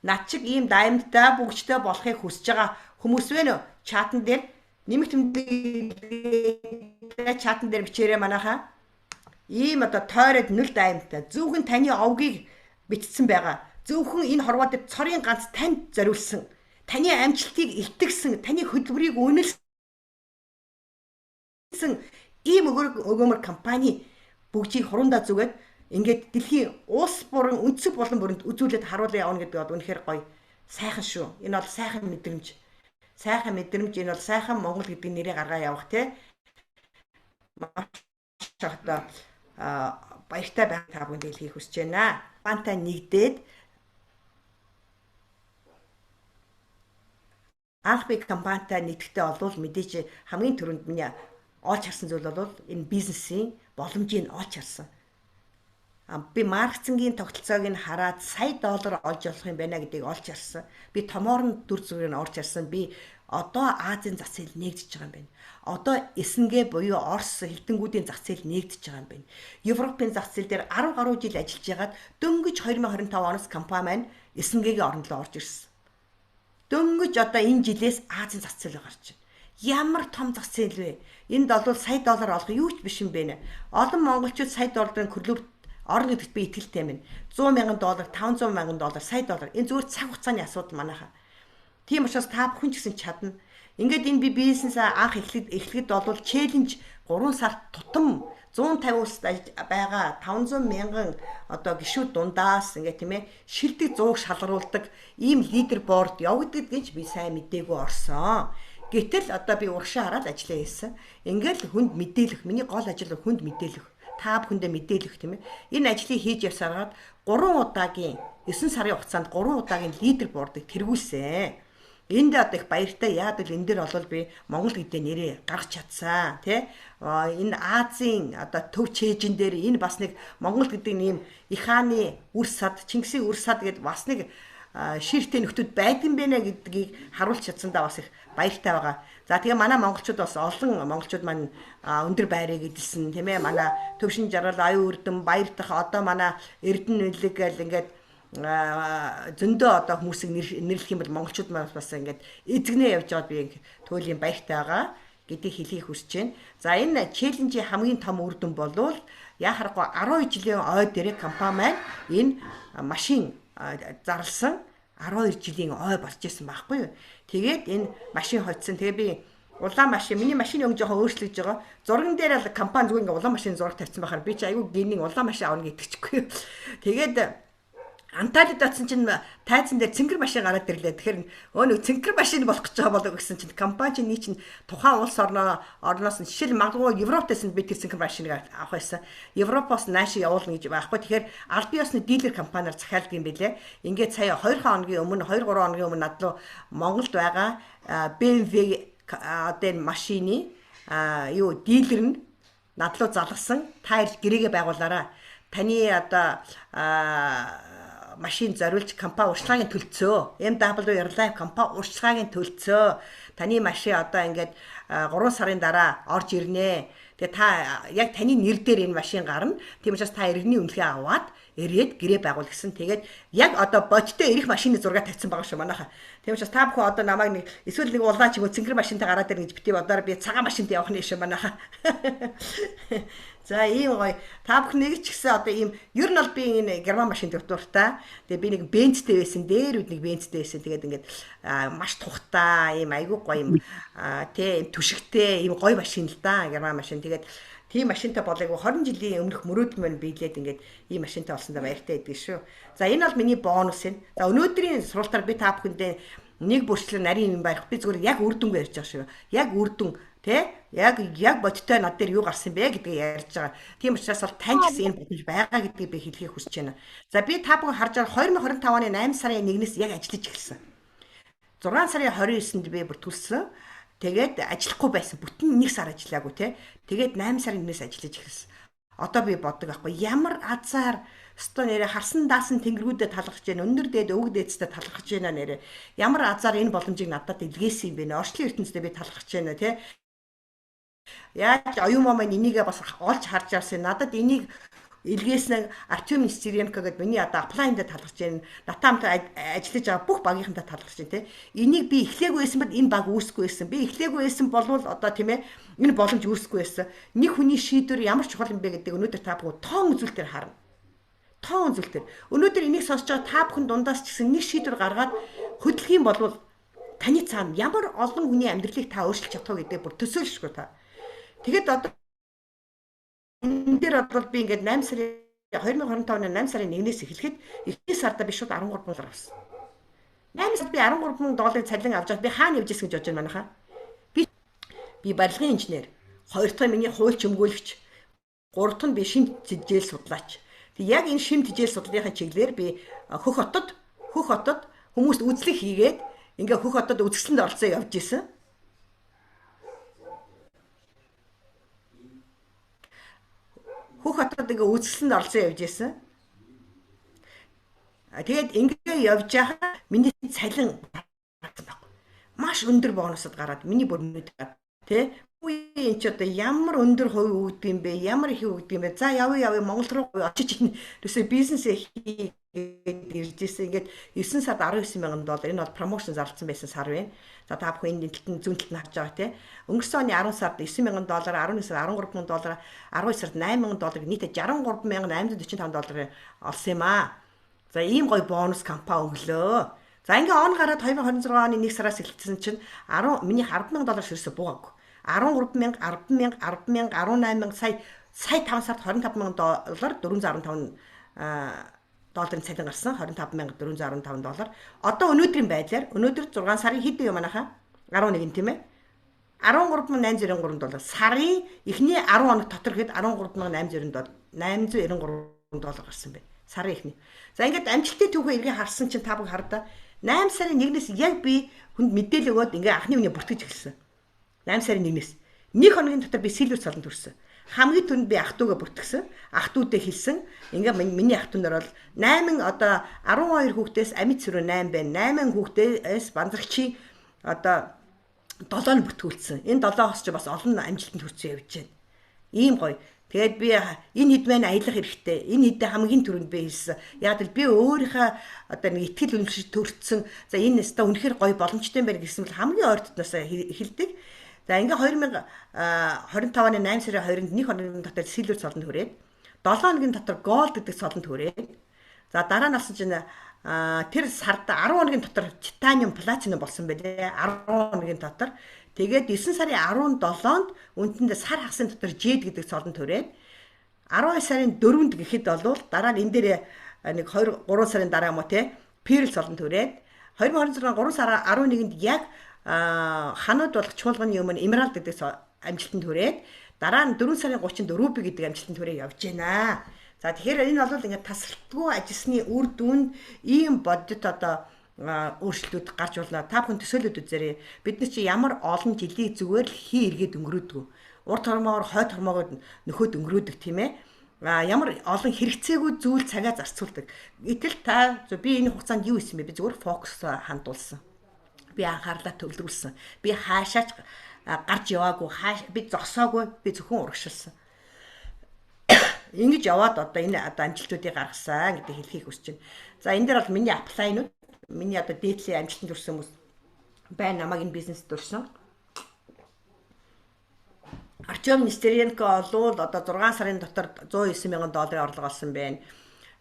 Над чиг ийм даймдтай бүгчтэй болохыг хүсэж байгаа хүмүүс вэ нөө? Чатан дээр нэмэх тэмдэг чатан дээр бичээрэй манайхаа. Ийм одоо тойроод нүл даймтай зөвхөн таны овгийг бичсэн байгаа. Зөвхөн энэ хорвоо дээр цорын ганц танд зориулсан. Таны амжилтыг илтгэсэн, таны хөдөлмөрийг үнэлсэн ийм өгөөмөр компани бүгжийг хурундаа зүгээд ингээд дэлхийн улс бүрэн өнцөг болон бүрэнд үзүүлээд харуулan явна гэдэг бол үнэхээр гоё сайхан шүү. Энэ бол сайхан мэдрэмж. Сайхан мэдрэмж, энэ бол сайхан Монгол гэдэг нэрийг гаргаа явах тий. Маш одоо баяртай байх та бүхэнд хэлхийг хүсэж байна. Бантай нэгдээд анх би компанитай нэгдэхдээ болвол мэдээж хамгийн түрүүнд миний олж харсан зүйл бол энэ бизнесийн боломжийг олж харсан. Би маркетингийн тогтолцоог нь хараад сая доллар олж болох юм байна гэдгийг олж харсан. Би томоор нь дүр зургийг нь олж харсан. Би одоо Азийн зах зээл нээгдэж байгаа юм байна. Одоо СНГ буюу Орос элдэнгүүдийн зах зээл нээгдэж байгаа юм байна. Европын зах зээл дээр 10 гаруй жил ажиллаж байгаад дөнгөж 2025 оноос компани маань СНГ-ийн оронд орж ирсэн. Дөнгөж одоо энэ жилээс Азийн зах зээл гарч байна. Ямар том зах зээл вэ? Энд бол сая доллар олох юу ч биш юм бэ. Олон монголчууд сая долларын клуб орно гэдэгт би итгэлтэй юм. 100 мянган доллар, 500 мянган доллар, сая доллар. Энэ зүгээр цаг хугацааны асуудал манайхаа. Тийм учраас та бүхэн ч гэсэн чадна. Ингээд энэ би бизнесээ анх эхлэхэд бол челленж 3 сар тутам 150 улсад байгаа 500 мянган одоо гишүүд дундаас ингээд тийм шилдэг 100 шалгаруулдаг ийм лидер борд явагддаг гэж би сайн мдээгүй орсон. Гэтэл одоо би урагшаа хараад ажиллаа хийсэн. Ингээл хүнд мэдээлэх. Миний гол ажил хүнд мэдээлэх. Та бүхэндээ мэдээлэх тийм ээ. Энэ ажлыг хийж явсараад 3 удаагийн 9 сарын хугацаанд 3 удаагийн лидер бордыг тэргүүлсэн. Энд одоо их баяртай. Яад л энэ дээр бол би Монгол гэдэг нэрээ гаргаж чадсан тий. Энэ Азийн одоо төв чэйжин дээр энэ бас нэг Монгол гэдэг нэм их хааны үр сад, Чингисийн үр сад гэдээ бас нэг ширтээ нөхдүүд байдсан бэ нэ гэдгийг харуулж чадсандаа бас их баяртай байгаа. За тэгээ манай монголчууд бас олон монголчууд маань өндөр байрыг эдэлсэн тийм ээ. Манай Төвшин жаргал, Аюу Эрдэм, Баяртах, одоо манай Эрдэнэ Үлэг гэл ингээд зөндөө одоо хүмүүсийг нэрлэх юм бол монголчууд маань бас ингээд эзэгнээ явж байгаад би туйлын баяртай байгаа гэдгийг хэлхийг хүсэж байна. За энэ челленжийн хамгийн том үр дүн болвол яа харахгүй 12 жилийн ой дээрээ компани маань энэ машин зарлсан 12 жилийн ой болж исэн байхгүй юу. Тэгээд энэ машин хоцсон. Тэгээ би улаан машин, миний машины өнгө жоохон өөрчлөгдөж байгаа. Зурган дээр л компани зүгээр ингээ улаан машин зураг тавьсан байхаар би чи айгүй гинийн улаан машин авна гэдэгчгүй. Тэгээд Анталид очсон чинь тайзан дээр цэнгэр машин гараад ирлээ. Тэгэхээр өө нэг цэнгэр машин болох гэж байгаа болов гэсэн чинь компани чинь чинь тухайн улс орноос нь жишээл магадгүй Европтээс нь би тэр цэнгэр машиныг авах байсан. Европоос нааши явуулна гэж байхгүй. Тэгэхээр аль биесны дилер компаниар захиалдаг юм билэ. Ингээд сая 2 хоногийн өмнө 2 3 хоногийн өмнө над руу Монголд байгаа BMW одоо энэ машины юу дилер нь над руу залгасан. Та ирж гэрээгээ байгуулаарай. Таны одоо машин зориулж компани урьдчилгааны төлцөө. MW Airline компани урьдчилгааны төлцөө. Таны машин одоо ингээд 3 сарын дараа орж ирнэ. Тэгээ та яг таны нэр дээр энэ машин гарна. Тийм учраас та иргэний үнэлгээ аваад ирээд гэрээ байгуул гэсэн. Тэгээд яг одоо бодтой ирэх машины зураг тавьсан байгаа шүү манайха. Тийм учраас та бүхэн одоо намайг нэг эсвэл нэг улаан ч юм уу цэнгэр машинтай гараад ирнэ гэж бити бодоор би цагаан машинтай явах нь шүү манайха. За ийм гоё. Та бүхэн нэг ч гэсэн одоо ийм ер нь бол би энэ герман машин дуртай. Тэгээ би нэг бензтэй байсан. Дээр үед нэг бензтэй байсан. Тэгээд ингээд маш тухтай ийм айгүй гоё юм тий ийм түшигтэй ийм гоё машин л да герман машин. Тэгээд тийм машинтай болоог 20 жилийн өмнөх мөрөөдөл мань биелээд ингээд ийм машинтай болсондоо баяртай байдаг шүү. За энэ бол миний бонус юм. За өнөөдрийн сургалтаар би та бүхэндээ нэг бүрчлэн нарийн юм байх. Би зүгээр яг үр дүнгээ ярьж байгаа шүү. Яг үр дүн тэ яг бодтой над дээр юу гарсан бэ гэдгийг ярьж байгаа. Тийм учраас бол тань гэсэн энэ боломж байгаа гэдгийг би хэлхийг хүсэж байна. За би та бүхэн харж байгаа 2025 оны 8 сарын 1-ээс яг ажиллаж эхэлсэн. 6 сарын 29-нд би бүртгүүлсэн. Тэгээд ажиллахгүй байсан. Бүтэн 1 сар ажиллаагүй те. Тэгээд 8 сарын 1-ээс ажиллаж эхэлсэн. Одоо би боддог байхгүй ямар азар өстой нэрэ харсан даасан тэнгэргүүдэд талархаж байна. Өндөр дээд өвөг дээдстэй талархаж байна нэрэ. Ямар азар энэ боломжийг надад илгээсэн юм бэ? Орчлон ертөнцийн би талархаж байна те. Яаж оюун маань энийгээ бас олж харж авсан. Надад энийг илгээсэн Артем Нестеренко гэдэг миний одоо аплайндаа талархаж байна. Натаа хамт ажиллаж байгаа бүх багийнхантаа талархаж байна те. Энийг би эхлээгүй байсан бол энэ баг үүсэхгүй байсан. Би эхлээгүй байсан болвол одоо тийм ээ энэ боломж үүсэхгүй байсан. Нэг хүний шийдвэр ямар чухал юм бэ гэдэг өнөөдөр та бүхэн тоон үзүүлэлтээр харна. Тоон үзүүлэлтээр. Өнөөдөр энийг сонсож байгаа та бүхэн дундаас ч гэсэн нэг шийдвэр гаргаад хөдлөх юм бол таны цаана ямар олон хүний амьдралыг та өөрчилж чадах вэ гэдэг бүр төсөөлшгүй та. Тэгэд одоо энэ дээр бол би ингээд 8 сарын 2025 оны 8 сарын 1-ээс эхлэхэд эхний сарда би шууд 13 доллар авсан. 8 сард би 13 долларын цалин авч би хаана явж исэн гэж бодож байна манайхаа. Би барилгын инженер, хоёр дахь нь миний хуульч өмгөөлөгч, гурав дахь нь би шим тэжээл судлаач. Тэг яг энэ шим тэжээл судлалын чиглэлээр би хөх хотод хүмүүст үзлэг хийгээд ингээ хөх хотод үзэсгэлэнд оролцоо явж исэн. Хөх хотод ингээ үзэсгэлэнд оролцсон явж исэн. Тэгээд ингээ явж байхад миний цалин байхгүй. Маш өндөр бонусод гараад миний бүр мэдээд тий. Үгүй энэ ч одоо ямар өндөр хувь өгдөг юм бэ? Ямар их өгдөг юм бэ? За явъя Монгол руу очиж ерөөсөө бизнесээ хийгээд ирж исэн. Ингээд 9 сард 19 мянган доллар энэ бол промошн зарласан байсан сар байна. За та бүхэн энэ талд нь зүүн талд нь харж байгаа тий. Өнгөрсөн оны 10 сард 9 мянган доллар, 11 сард 13 мянган доллар, 12 сард 8 мянган доллар нийтээ 63 мянган 845 доллар олсон юм аа. За ийм гоё бонус компани өглөө. За ингээ он гараад 2026 оны 1 сараас эхэлсэн чинь 10 миний 10 мянган доллар ширсээ буугаагүй. 13 мянга, 10 мянга, 10 мянга, 18 мянга сая 5 сард 25 мянган доллар 415 долларын цалин гарсан 25,415 доллар. Одоо өнөөдрийн байдлаар өнөөдөр 6 сарын хэдэн юм манайхаа? 11 тийм ээ. 13,893 доллар. Сарын эхний 10 хоног дотор хэд 13,893 доллар гарсан бэ. Сарын эхний. За ингээд амжилтын түүхээ эргээ харсан чинь та бүхэн хардаа 8 сарын 1-ээс яг би хүнд мэдээлэл өгөөд ингээ анхны үнэ бүртгэж эхэлсэн. 8 сарын 1-ээс. Нэг хоногийн дотор би silver цолонд хүрсэн. Хамгийн түрүүнд би ах トゥ угаа бүртгэсэн. Ах トゥ үүдээ хэлсэн. Ингээ миний ах トゥ нар бол 8 одоо 12 хүүхдээс амьд сөрөө 8 байна. 8 хүүхдээс банзрагчийн одоо 7 нь бүртгүүлсэн. Энэ 7-оос ч бас олон амжилтанд хүрсэн явж байна. Ийм гоё. Тэгээд би энэ хэд маань аялах хэрэгтэй. Энэ хэдэ хамгийн түрүүнд би хэлсэн. Яг л би өөрийнхөө одоо нэг итгэл үнэмшиж төрсөн. За энэ өстой үнэхээр гоё боломжтой юм байна гэсэн бол хамгийн ойртноос эхэлдэг. За ингээ 2025 оны 8 сарын 20-нд нэг хоногийн дотор silver цолонд хүрээд 7 хоногийн дотор gold гэдэг цолонд хүрээд за дараа нь болсон чинь тэр сард 10 хоногийн дотор titanium platinum болсон байлээ. 10 хоногийн дотор. Тэгээд 9 сарын 17-нд үндсэндээ сар хагасын дотор jade гэдэг цолонд хүрээд 12 сарын 4-нд гэхэд болвол дараа нь энэ дээр нэг 2 3 сарын дараа юм уу те pearl цолонд хүрээд 2026 3 сарын 11-нд яг ханууд болох чуулганы өмнө emerald гэдэг амжилтанд хүрээд дараа нь 4 сарын 30-нд ruby гэдэг амжилтанд хүрээ явж байна. За тэгэхээр энэ бол ингээд тасралтгүй ажилласны үр дүнд ийм бодит одоо өөрчлөлтүүд гарч болно. Та бүхэн төсөөлөд үзээрэй. Бид нар чи ямар олон жилийг зүгээр л хий эргээд өнгөрөөдөг. Урд хормоогоор хойд хормоогоор нөхөд өнгөрөөдөг тийм ээ. Ямар олон хэрэгцээгүй зүйл цагаа зарцуулдаг. Гэтэл та би энэ хугацаанд юу хийсэн бэ? Би зүгээр фокус хандуулсан. Би анхаарлаа төвлөрүүлсэн. Би хаашаач гарч яваагүй, би зогсоогүй, би зөвхөн урагшилсан. Ингэж яваад одоо энэ одоо амжилтуудыг гаргасан гэдэг хэлхийг хүсэж байна. За энэ дээр бол миний upline ууд, миний одоо дээдлийн амжилтанд хүрсэн хүмүүс байна, намайг энэ бизнест өрсөн. Артем Нестеренко болвол одоо 6 сарын дотор 109 мянган долларын орлого олсон байна.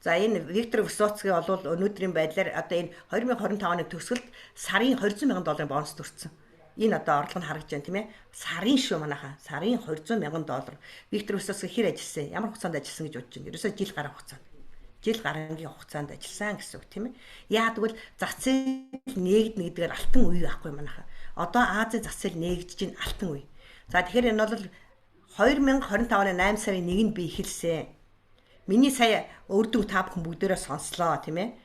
За энэ Виктор Высоцкий бол өнөөдрийн байдлаар одоо энэ 2025 оны төгсгөлд сарын 200 мянган долларын бонус төрсөн. Энэ одоо орлого нь харагдаж байна тийм ээ. Сарын шүү манайхаа. Сарын 200 мянган доллар. Виктор Высоцкий хэр ажилласан? Ямар хугацаанд ажилласан гэж бодож байна? Ерөөсөө жил гаруй хугацаанд. Жил гарангийн хугацаанд ажилласан гэсэн үг тийм ээ. Яа тэгвэл зах зээл нээгдэнэ гэдгээр алтан үе байхгүй манайхаа. Одоо Азийн зах зээл нээгдэж чинь алтан үе. За тэгэхээр энэ бол 2025 оны 8 сарын 1-нд би эхэлсэн. Миний сая өрдөг та бүхэн бүгдээрээ сонслоо тийм ээ.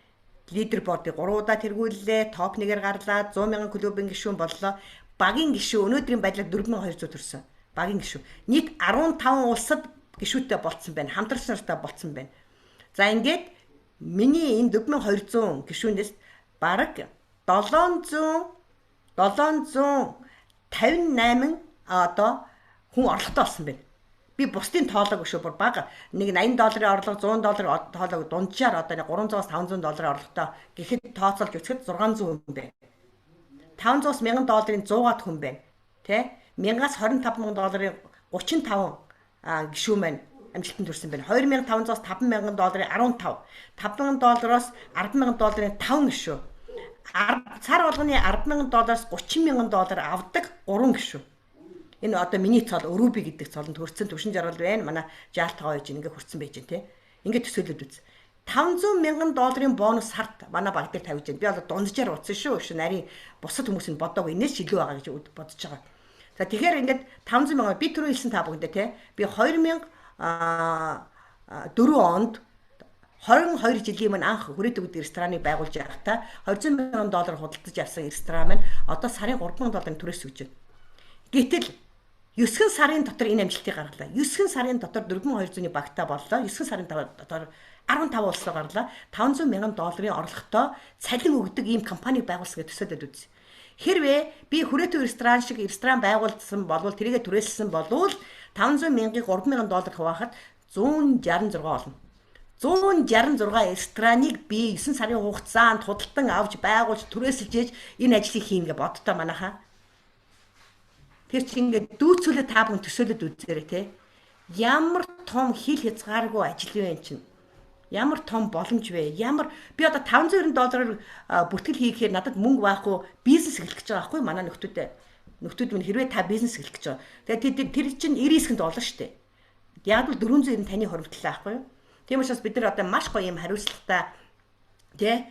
Leaderboard ыг 3 удаа тэргүүллээ, топ 1-ээр гарлаа, 100 мянган клубын гишүүн боллоо. Багийн гишүүн өнөөдрийн байдлаар 4200 төрсөн. Багийн гишүүн. Нийт 15 улсад гишүүнтэй болцсон байна. Хамтрагч нартай болцсон байна. За ингээд миний энэ 4200 гишүүнээс бараг 700 758 одоо хүн орлоготой болсон байна. Би бусдын тоолоогүй шүү. Бүр бага нэг 80 долларын орлого, 100 долларын тоолоог дунджаар одоо 300-аас 500 долларын орлоготой гэхэд тооцоолж үзэхэд 600 хүн байна. 500-аас 1000 долларын 100-аад хүн байна. Тэ? 1000-аас 25 мянган долларын 35 гишүүн маань амжилтанд хүрсэн байна. 2500-аас 5000 долларын 15, 5000 доллароос 100000 долларын 5 гишүүн. Сар болгоны 100000 доллараас 30000 доллар авдаг 3 гишүүн. Энэ одоо миний цол Ruby гэдэг цолонд хүрсэн төвшин жаргал байна. Манай жаалтгаа байж ингээ хүрсэн байж гэн тэ. Ингээ төсөөлөд үз. 500 мянган долларын бонус сард манай баг дээр тавьж байна. Би одоо дунджаар утсан шүү. Шүү нарийн бусад хүмүүс нь бодоог энэс ч илүү байгаа гэж бодож байгаа. За тэгэхээр ингээд 500 мянган би түрүү хэлсэн та бүхэндээ те. Би 2004 онд 22 жилийн өмнө анх хүрээт өгдөг рестораныг байгуулж байхдаа 200 мянган доллар худалдаж авсан ресторан маань одоо сарын 3000 долларын түрээс өгч байна. Гэтэл 9 сарын дотор энэ амжилтыг гаргалаа. 9 сарын дотор 4200-ны багтаа боллоо. 9 сарын дотор 15 улс руу гарлаа. 500 мянган долларын орлоготой цалин өгдөг ийм компаниг байгуулсан гэж төсөөлөд үз. Хэрвээ би хүрээтэй ресторан шиг ресторан байгуулсан болвол тэрийгэ түрээсэлсэн болвол 500 мянгаыг 3000 доллар хуваахад 166 олно. 166 рестораныг би 9 сарын хугацаанд худалдан авч байгуулж түрээсэлж ээж энэ ажлыг хийнэ гэж боддоо манайхаа. Тэр чинь ингээд дүүцүүлээ та бүхэн төсөөлөд үзээрэй те. Ямар том хил хязгааргүй ажил вэ энэ чинь. Ямар том боломж вэ? Ямар би одоо 590 доллараар бүртгэл хийхээр надад мөнгө байхгүй бизнес эхлэх гэж байгаа байхгүй манай нөхдүүдэд. Нөхдүүд минь хэрвээ та бизнес эхлэх гэж байгаа. Тэгээд тэр чинь 99 доллар шүү дээ. Яг л 490 таны хоримтлаа байхгүй юу? Тийм учраас бид нар одоо маш гоё юм хариуцлагатай тэ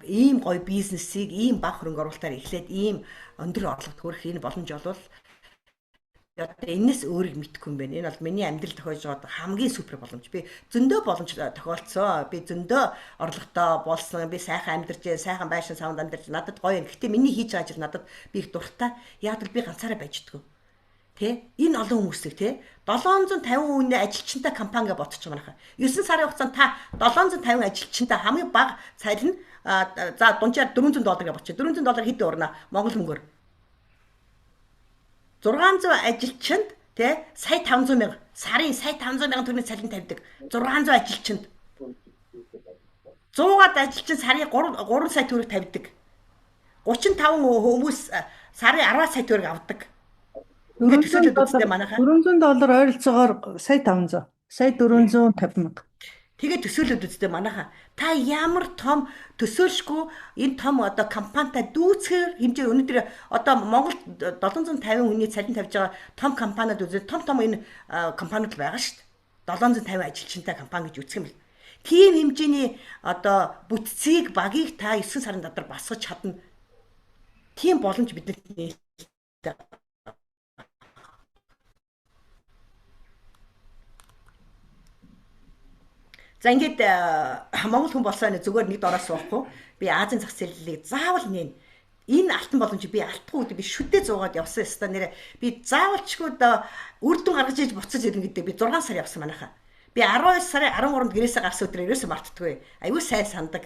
ийм гоё бизнесийг ийм бага хөрөнгө оруулалтаар эхлээд ийм өндөр орлогод хүрэх энэ боломж болвол одоо энэс өөрийг мэдэхгүй юм байна. Энэ бол миний амьдрал тохиож байгаа хамгийн супер боломж. Би зөндөө боломж тохиолдсон. Би зөндөө орлоготой болсон. Би сайхан амьдарч, сайхан байшин савнд амьдарч надад гоё юм. Гэтэ миний хийж байгаа ажил надад би их дуртай. Яг л би ганцаараа байж дгүү. Тэ? Энэ олон хүмүүсийг тэ 750 хүний ажилчинтай компани гэж бодчих манайха. 9 сарын хугацаанд та 750 ажилчинтай хамгийн бага цалин за дунджаар 400 доллар гэж бодчих. 400 доллар хэд урна Монгол мөнгөөр. 600 ажилчинд тэ сая 500 мянга сарын сая 500 мянган төгрөгийн цалин тавьдаг. 600 ажилчинд. 100-аад ажилчин сарын 3 сая төгрөг тавьдаг. 35 хүмүүс сарын 10 сая төгрөг авдаг. 400 доллар ойролцоогоор сая 500, сая 450 мянга. Тэгээд төсөөлөд үзтээ манайха. Та ямар том төсөөлшгүй энэ том одоо компанитай дүүцхээр хэмжээ өнөөдөр одоо Монгол 750 хүний цалин тавьж байгаа том компаниуд үзээ том том энэ компаниуд байгаа шүү дээ. 750 ажилчинтай компани гэж үзэх юм бэл. Тийм хэмжээний одоо бүтцийг багийг та 9 сарын дотор босгож чадна. Тийм боломж биднэрт нээлттэй. За ингээд Монгол хүн болсоо зүгээр нэг дороо суухгүй. Би Азийн зах зээлийг заавал нээн. Энэ алтан боломж би алтгүй гэдэг би шүдэ зуугаад явсан ёстой нэрэ. Би заавалчгүй үр дүн гаргаж иж буцаж ирнэ гэдэг би 6 сар явсан манайхаа. Би 12 сарын 13-нд гэрээсээ гарсан өдөр ерөөсөө мартдаггүй. Аюу сайн сандаг.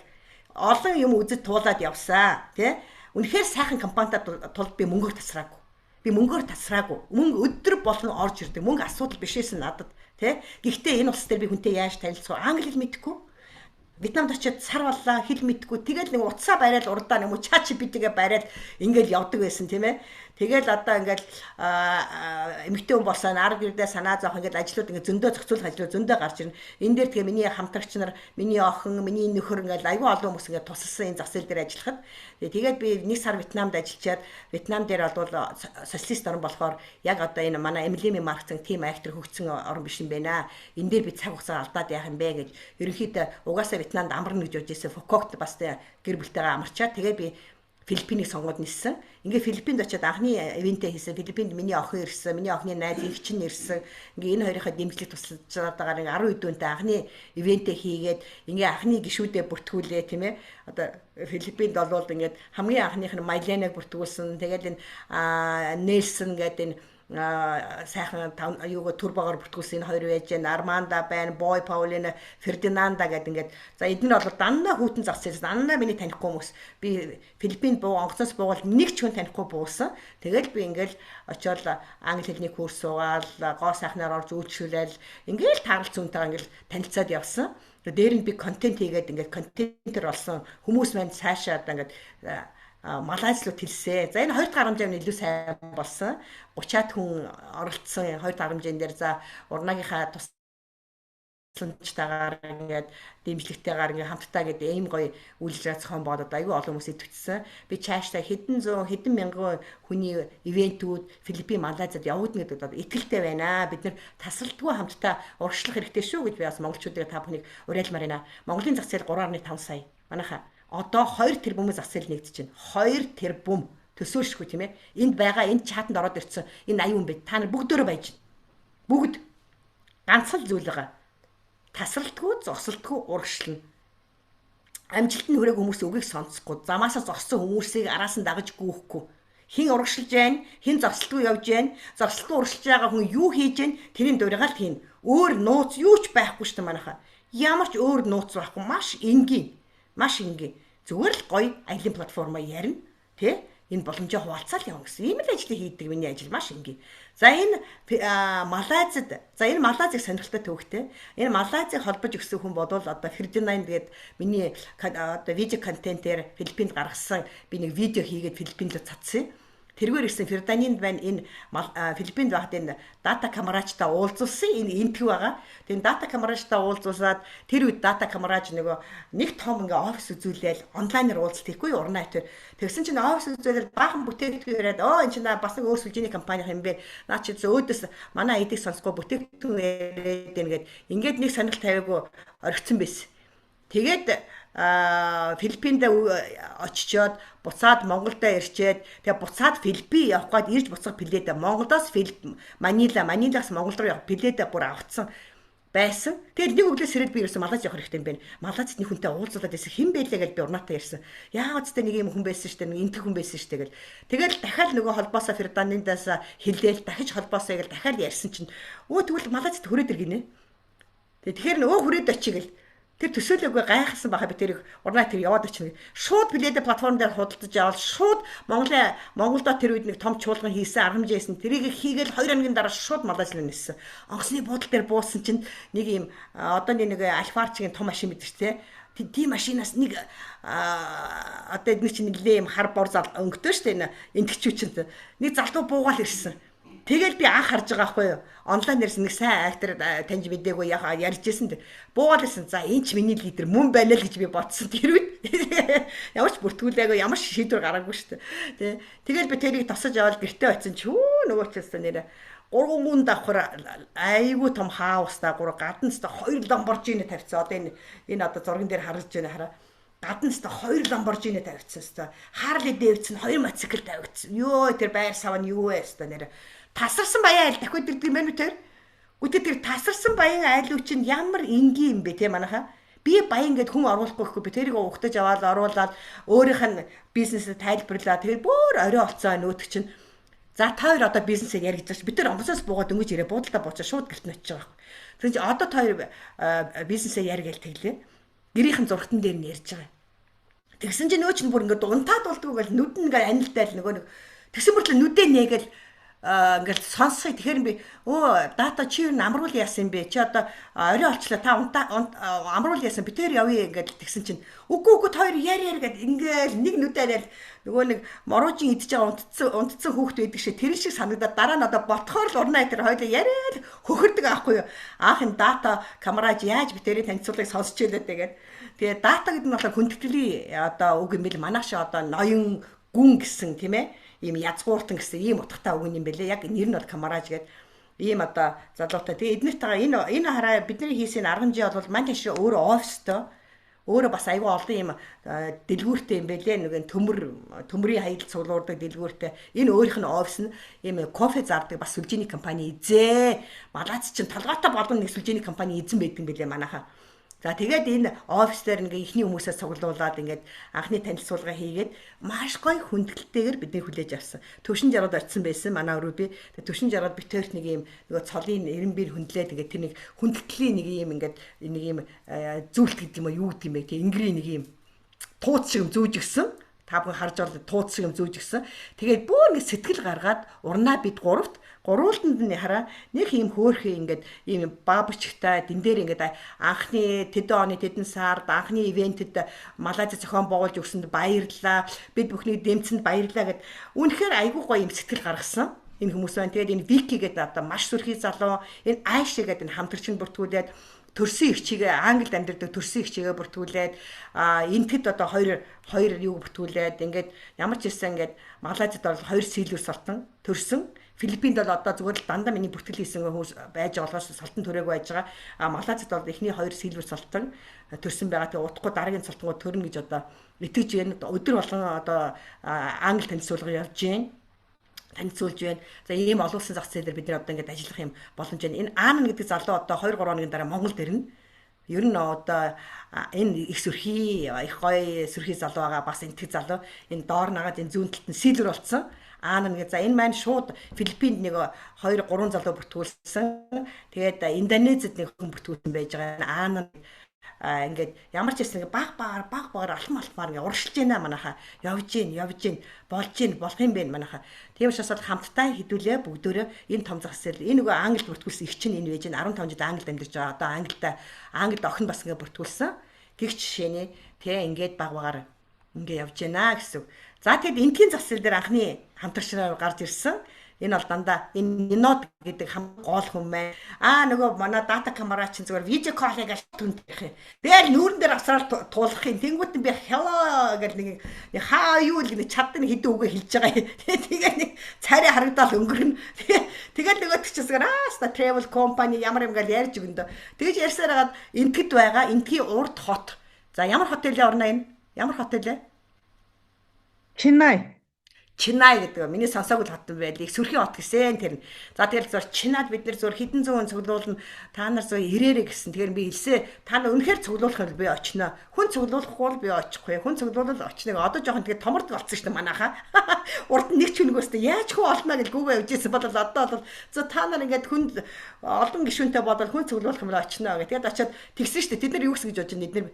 Олон юм үзэж туулаад явсан, тий? Үнэхээр сайхан компанитай тулд би мөнгөөр тасраагүй. Би мөнгөөр тасраагүй. Мөнгө өдөр болгон орж ирдэг. Мөнгө асуудал биш байсан надад. Тэ? Гэхдээ энэ улс дээр би хүнтэй яаж танилцах вэ? Англи хэл мэдэхгүй. Вьетнамд очиод сар боллаа, хэл мэдэхгүй. Тэгэл нэг утсаа барайл урдаа нэг чат GPT-гээ барайл ингээл явдаг байсан тийм ээ. Тэгэл одоо ингээл эмэгтэй хүн болсон арга гэрдээ санаа зовх ингээл ажлууд ингээд зөндөө зохицуулах ажлууд зөндөө гарч ирнэ. Энэ дээр тэгээ миний хамтрагч нар, миний охин, миний нөхөр ингээл айгүй олон хүмүүс ингээд тусалсан энэ зах зээл дээр ажиллахад. Тэгээд би нэг сар Вьетнамд ажиллачаад Вьетнам дээр бол социалист орн болохоор яг одоо энэ манай MLM маркетинг team актер хөгжсөн орн биш юм байна. Энэ дээр би цаг хугацаа алдаад яах юм бэ гэж ерөнхийдөө угаасаа Вьетнамд амарна гэж бодож ирсэн. Фукокт бас гэр бүлтэйгээ амарчаад тэгээ би Филиппинийг сонгоод ниссэн. Ингээ Филиппинд очиод анхны ивентээ хийсэн. Филиппинд миний охин ирсэн, миний охины найз их чинь ирсэн. Ингээ энэ хоёрынхаа дэмжлэг тусалж байгаагаар ингээ 10 хэдүүнтэй анхны ивентээ хийгээд ингээ анхны гишүүдээ бүртгүүлээ тийм ээ. Одоо Филиппинд болвол ингээд хамгийн анхных нь Майленаг бүртгүүлсэн. Тэгээд энэ Нельсон гэдэг энэ сайхан юугаа турбогоор бүртгүүлсэн энэ хоёр байж гэн Арманда байна, Бой Паулина, Фердинанда гэдэг ингээд за эдгээр бол дандаа хүүтэн зах зээл дандаа миний танихгүй хүмүүс. Би Филиппинд буу, онгоцоос буугаад нэг ч хүн танихгүй буусан. Тэгэл би ингээл очиод англи хэлний курс суугаал, гоо сайхнаар орж үйлчлүүлээл ингээл тааралц үнтэйгээ ингээл танилцаад явсан. Дээр нь би контент хийгээд ингээд контентер болсон хүмүүс маань цаашаа одоо ингээд Малайз руу тэлсээ. За энэ хоёр дахь харамжаа нь илүү сайн болсон. 30-аад хүн оролцсон хоёр дахь харамжаан дээр за урнагийнхаа тусламжтайгаар ингээд дэмжлэгтэйгээр ингээд хамтдаа гэдэг ийм гоё үйл ажиллагаа зохион байгуулаад айгүй олон хүмүүс идэвхжсэн. Би цаашдаа хэдэн зуун хэдэн мянган хүний ивентүүд Филиппин, Малайзад явагдана гэдэг одоо итгэлтэй байна. Бид нэр тасралтгүй хамтдаа урагшлах хэрэгтэй шүү гэж би бас монголчуудыг та бүхнийг уриалмаар байна. Монголын зах зээл 3.5 сая. Манайхаа одоо 2 тэрбумын зах зээл нэгдэж байна. 2 тэрбум төсөөлшгүй тийм ээ. Энд байгаа энэ чатанд ороод ирсэн энэ 80 хүн байд. Та нар бүгдөөрөө байж байна. Бүгд ганцхан зүйл байгаа. Тасралтгүй, зогсолтгүй урагшлна. Амжилт нь хүрээгүй хүмүүс үгийг сонсохгүй, замаасаа зогссон хүмүүсийг араас нь дагаж гүйхгүй. Хэн урагшилж байна, хэн зогсолтгүй явж байна, зогсолтгүй урагшилж байгаа хүн юу хийж байна, тэрийн дурыгаал хийн. Өөр нууц юу ч байхгүй шүү дээ манайхаа. Ямар ч өөр нууц байхгүй. Маш энгийн. Маш энгийн. Зүгээр л гоё аялын платформа ярина, тэ? Энэ боломжоо хуваалцаал явна гэсэн. Ийм л ажлыг хийдэг миний ажил маш энгийн. За энэ Малайзад, за энэ Малайзыг сонирхолтой төвөгтэй. Энэ Малайзыг холбож өгсөн хүн бодвол одоо Фердинанд гээд миний одоо видео контентээр Филиппинд гаргасан би нэг видео хийгээд Филиппинд рүү цацсан. Тэргээр ирсэн Ферданинд байна энэ Филиппинд байхад энэ дата камерачтай уулзуулсан энэ энтэг байгаа. Тэгээд дата камерачтай уулзуулсаад тэр үед дата камерач нөгөө нэг том ингээ офис үзүүлээл онлайнаар уулзалт хийхгүй урнаа тэр. Тэгсэн чинь офис үзүүлээл баахан бүтээгдэхүүн яриад оо энэ чинь бас нэг өөр сүлжээний компани юм бэ. Наа чи өөдөөс манай эдийг сонсохгүй бүтээгдэхүүн яриад байна гэд ингээд нэг сонирхол тавиагүй орхисон байсан. Тэгээд Филиппинд очичоод буцаад Монголдо ирчээд тэгээ буцаад Филиппин явах гээд ирж буцах билетээ Монголоос Филип Манила, Манилаас Монгол руу явах билетээ бүр авцсан байсан. Тэгээд нэг өглөө сэрээд би ерөөсөн Малайз явах хэрэгтэй юм байна. Малайзд нэг хүнтэй уулзуулаад байсан. Хэн бэ лээ гэж би урнаатай ярьсан. Яагаад ч нэг юм хүн байсан штэ, нэг энтэх хүн байсан штэ гэл. Тэгэл дахиад нөгөө холбоосоо Фердинандаас хилээл дахиж холбоосоо гэл дахиад ярьсан чинь өө тэгвэл Малайзд хүрээд ир гинэ. Тэгэхээр өө хүрээд очие гэл. Тэр төсөөлөөгүй гайхалсан байхаа би тэрийг урнаа тэр яваад очино. Шууд билетээ платформ дээр худалдаж аваад шууд Монголын Монголдо тэр үед нэг том чуулган хийсэн, арга хэмжээ хийсэн. Тэрийг хийгээл 2 хоногийн дараа шууд Малайз руу ниссэн. Онгоцны буудлын дээр буусан чинь нэг юм одоо нэг Альфарчгийн том машин бид нар те. Тийм машинаас нэг одоо эдгээр чинь нэлээ юм хар бор зал өнгөтэй шүү дээ энэ энтгчүүчэнд. Нэг залуу буугаал ирсэн. Тэгэл би анх харж байгаа байхгүй юу? Онлайн дээрс нэг сайн актер таньж мдээгүй яхаа ярьжсэн. Буугаал ирсэн. За энэ ч миний лидер мөн байна л гэж би бодсон тэр үед. Ямар ч бүртгүүлээгүй, ямар ч шийдвэр гараагүй шүү дээ. Тэ. Тэгэл би тэрийг тосож аваад гэртээ очисон ч хүү нөгөө ч гэсэн нэрэ 3 гүн давхар айгүй том хаустай 3 гадна ч 2 Lamborghini тавьсан. Одоо энэ одоо зурган дээр харж байна хараа. Гадна ч 2 Lamborghini тавьсан хэвээр. Harley Davidson 2 мотоцикл тавигдсан. Йоо тэр байр сав нь юу вэ хэвээр нэрэ. Тасарсан баян айл дахиад ирдэг юм байна уу тэр? Үгүй тэр тасарсан баян айлуу чинь ямар энгийн юм бэ те манайхаа? Би баян гэд хүн оруулахгүй гэхгүй би тэрийг угтаж аваад оруулаад өөрийнх нь бизнесээ тайлбарлаа. Тэгээд бүр орой олцоо нөөдөг чинь. За та хоёр одоо бизнесээ яригдаж бид тэр онгоцоос буугаад дөнгөж ирээ буудалдаа буучаа шууд гэрт нь очиж байгаа байхгүй. Тэр чинь одоо та хоёр бизнесээ яриг гэл тэглээ. Гэрийнхэн зургатан дээр нь ярьж байгаа. Тэгсэн чинь нөө чинь бүр ингээд унтаад болдгоо гэл нүд нь ингээд анилдаал нөгөө нэг тэгсэн мөртлөө нүдээ нээгээл ингээл сонсхой. Тэгэхээр би өө дата чи юу амруул яасан юм бэ? Чи одоо орой олчлаа та амруул яасан би тэр явъя ингээд тэгсэн чинь үгүй үгүй та хоёр яар яар гэд ингээл нэг нүдээр нөгөө нэг морожин идэж байгаа унтцсан хүүхд байдаг шиг тэр шиг санагдаад дараа нь одоо ботхоор л урнаа тэр хоёлоо яриад хөхөрдөг аахгүй юу? Анх энэ дата камераж яаж би тэрийг танилцуулгыг сонсч илээ тэгээд тэгээ дата гэдэг нь болохоор хүндэтгэлийн одоо үг юм бэл манайх шиг одоо ноён гүн гэсэн тийм ээ ийм язгууртан гэсэн ийм утгатай үг юм бэлээ. Яг нэр нь бол камараж гэдэг ийм одоо залуутай. Тэгээ эднэртэйгээ энэ хараа бидний хийсэн арга хэмжээ бол мань тийш өөрөө офистой өөрөө бас айгүй олон ийм дэлгүүртэй юм бэлээ. Нэг төмрийн хаялт цуглуурдаг дэлгүүртэй. Энэ өөрийнх нь офис нь ийм кофе зардаг бас сүлжээний компани эзээ. Малайз чинь толгойтой болгон нэг сүлжээний компани эзэн байдаг юм бэлээ манайхаа. За тэгээд энэ офис дээр ингээ ихний хүмүүсээ цуглуулад ингээд анхны танилцуулга хийгээд маш гоё хүндэтгэлтэйгээр бидний хүлээж авсан. Төвшин жаргад очисон байсан манай өрөө би. Төвшин жаргад бит хоёрт нэг юм нөгөө цолын эренбэр хүндлээд ингээд тэр нэг хүндэтгэлийн нэг юм ингээд нэг юм зүйлт гэдэг юм уу юу гэдэг юм бэ? Тэг ингрийн нэг юм тууц шиг юм зүүж гисэн. Та бүхэн харж бол тууц шиг юм зүүж гисэн. Тэгээд бүр нэг сэтгэл гаргаад урнаа бид гуравт гурвуултанд нь хараа нэг юм хөөхөө ингээд ийм баабчтай дэн дээр ингээд анхны тэдэн оны тэдэн сард анхны ивентэд Малайз зохион байгуулж өгсөнд баярлалаа. Бид бүхнийг дэмцэнд баярлалаа гэд үнэхээр айгүй гоё юм сэтгэл гаргасан. Энэ хүмүүс байна. Тэгээд энэ Вики гэдэг одоо маш сүрхий залуу, энэ Айша гэдэг энэ хамтрагч нь бүртгүүлээд төрсөн эгчигээ Англид амьдардаг төрсөн эгчигээ бүртгүүлээд энтэд одоо хоёр юу бүртгүүлээд ингээд ямар ч байсан ингээд Малайзад бол 2 сэлвэр салтан төрсөн. Филиппинд бол одоо зүгээр л дандаа миний бүртгэл хийсэн хүмүүс байж болохоос салтан төрөөгүй байж байгаа. А Малайзад бол эхний 2 сэлвэр салтан төрсөн байгаа. Тэгээ удахгүй дараагийн салтангууд төрнө гэж одоо итгэж байна. Өдөр болгон одоо англи танилцуулга явж байна. Танилцуулж байна. За ийм олон улсын зах зээлээр бид нар одоо ингээд ажиллах юм боломж байна. Энэ Аан гэдэг залуу одоо 2 3 хоногийн дараа Монголд ирнэ. Ер нь одоо энэ их сүрхий, их гоё сүрхий залуу байгаа. Бас энтгэх залуу. Энэ доор нагаад энэ зүүн талд нь силвер болцсон. Аан нэг за энэ маань шууд Филиппинд нэг 2 3 залуу бүртгүүлсэн. Тэгээд Индонезид нэг хүн бүртгүүлсэн байж байгаа. Аан ингээд ямар ч байсан баг багаар алхам алхмаар ингээд урагшилж байна манайхаа. Явж гин, болж гин, болох юм байна манайхаа. Тийм учраас бол хамтдаа хэдүүлээ бүгдөө энэ том зах зээл энэ нөгөө Англид бүртгүүлсэн их чинь энэ байж 15 жил Англид амьдарч байгаа. Одоо Англид охин бас ингээд бүртгүүлсэн. Гэх жишээний тэ ингээд баг багаар ингээд явж байна гэсэн. За тэгэд энтхийн зах зээл дээр анхны хамтрагч нар гарч ирсэн. Энэ бол дандаа энэ Нинод гэдэг хамгийн гол хүн байна. Аа нөгөө манай дата камера чинь зүгээр видео кол хийгээл түнтэх юм. Тэгэл нүүрэн дээр авсрал туулах юм. Тэнгүүт нь би hello гэл нэг хаа юу л нэг чаддаг нэг хэдэн үгээ хэлж байгаа юм. Тэгээ нэг царай харагдаал өнгөрнө. Тэгэл нөгөөт чинь зүгээр аа travel company ямар юм гэл ярьж өгөн дөө. Тэгэж ярьсаар хагаад энтгэд байгаа энтгийн урд хот За ямар хот вэ орно энэ? Ямар хот вэ? Чинай. Чинай гэдэг. Миний сонсоогүй л хот байл. Их сүрхийн хот гэсэн тэр. За тэгэл зур Чинад бид нэр зур хэдэн зуун цуглуулна. Та нар зур ирээрэй гэсэн. Тэгэхээр би хэлсээ. Та нар үнэхээр цуглуулах юм би очино. Хүн цуглуулахгүй бол би очихгүй. Хүн цуглуулвал очно. Одоо жоохон тэгээд томордог болсон шүү дээ манайхаа. Урд нь нэг ч хүнэгөөстэй яаж хүн олно гэж гүгээ явж ирсэн бол одоо бол за та нар ингээд хүн олон гишүүнтэй бодол хүн цуглуулах юм бол очино гэх. Тэгээд очиод тэгсэн шүү дээ. Тэд нар юу гэсэн гэж бодож байна. Эднэр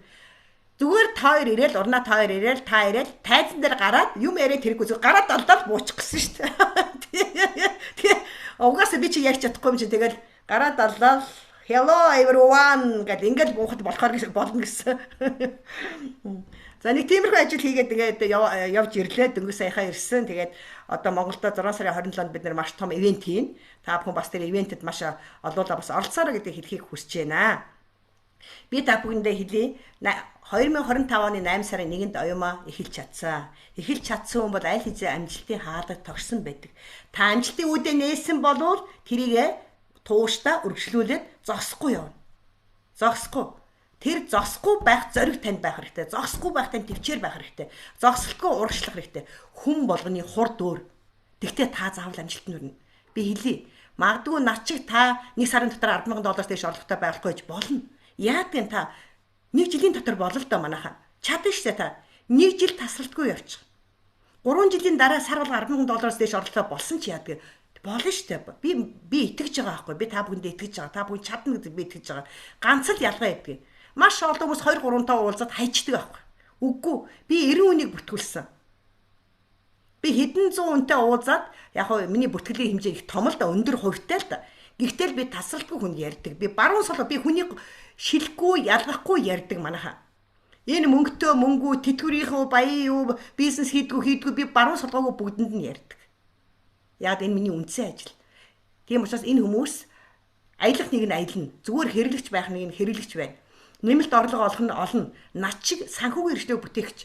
зүгээр та хоёр ирээл, урнаа та хоёр ирээл, та ирээл, тайзан дээр гараад юм яриад хэрэггүй зүгээр гараад далдал буучих гэсэн шүү дээ. Тэгээ угаасаа би чи ярьж чадахгүй юм чи тэгэл гараад далдал hello everyone гэдээ ингээл буухад болохоор болно гэсэн. За нэг тиймэрхүү ажил хийгээд ингээд явж ирлээ. Дөнгөж саяхаа ирсэн. Тэгээд одоо Монголдо 6 сарын 27-нд бид нэр маш том ивент хийн. Та бүхэн бас тэр ивентэд маш олоолаа бас оролцоорой гэдгийг хэлхийг хүсэж байна. Би та бүхэндээ хэлье. 2025 оны 8 сарын 1-нд оюумаа эхэлж чадсан. Эхэлж чадсан хүн бол аль хэзээ амжилтын хаалга тогшсон байдаг. Та амжилтын үүдээ нээсэн болвол тэрийг тууштай үргэлжлүүлээд зогсохгүй явна. Зогсохгүй. Тэр зогсохгүй байх зориг танд байх хэрэгтэй. Зогсохгүй байх танд төвчээр байх хэрэгтэй. Зогсолтгүй урагшлах хэрэгтэй. Хүн болгоны хурд өөр. Тэгтээ та заавал амжилтанд хүрнэ. Би хэлье. Магадгүй над чиг та нэг сарын дотор 10,000 доллараас дээш орлоготой байхгүй гэж болно. Яадаг юм та? Нэг жилийн дотор болол доо манайхаа. Чадна штэ та. Нэг жил тасралтгүй явчих. 3 жилийн дараа сар болго 10,000 доллараас дээш орлоготой болсон ч яадаг. Болно штэ. Би итгэж байгаа байхгүй. Би та бүхэндээ итгэж байгаа. Та бүхэн чадна гэдэг би итгэж байгаа. Ганц л ялгаа байдаг. Маш олон хүмүүс 2 3 таа уулзаад хайчдаг байхгүй. Үгүй. Би 90 хүнийг бүртгүүлсэн. Би хэдэн зуун хүнтэй уулзаад яг хөө миний бүртгэлийн хэмжээ их том л да, өндөр хувьтай л да. Гэхдээ л би тасралтгүй хүнд ярьдаг. Би баруун сул би хүнийг шилэхгүй, ялгахгүй ярьдаг манайхаа. Энэ мөнгөтөө мөнгөө, тэтгэврийнхөө баян юу, бизнес хийдгүү би баруун сулгаагүй бүгдэнд нь ярьдаг. Яг энэ миний үндсэн ажил. Тийм учраас энэ хүмүүс аялах нэг нь аялна. Зүгээр хэрэглэгч байх нэг нь хэрэглэгч байна. Нэмэлт орлого олох нь олно. Над чиг санхүүгийн эрхлөө бүтээгч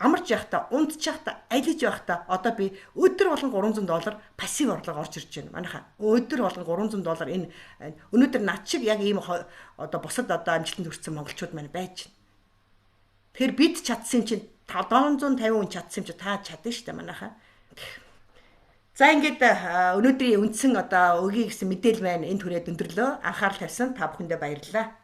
амарч явахдаа, унтж явахдаа, аялаж явахдаа одоо би өдөр болгон $300 пассив орлого орж ирж байна. Манайхаа өдөр болгон $300 энэ өнөөдөр над чиг яг ийм одоо бусад одоо амжилтанд хүрсэн монголчууд маань байж байна. Тэгэхээр бид чадсан чинь 750 хүн чадсан юм чи та чадна шүү дээ манайхаа. За ингээд өнөөдрийн үндсэн одоо өгье гэсэн мэдээлэл маань энэ түрээд өндөрлөө. Анхаарал тавьсан та бүхэндээ баярлалаа.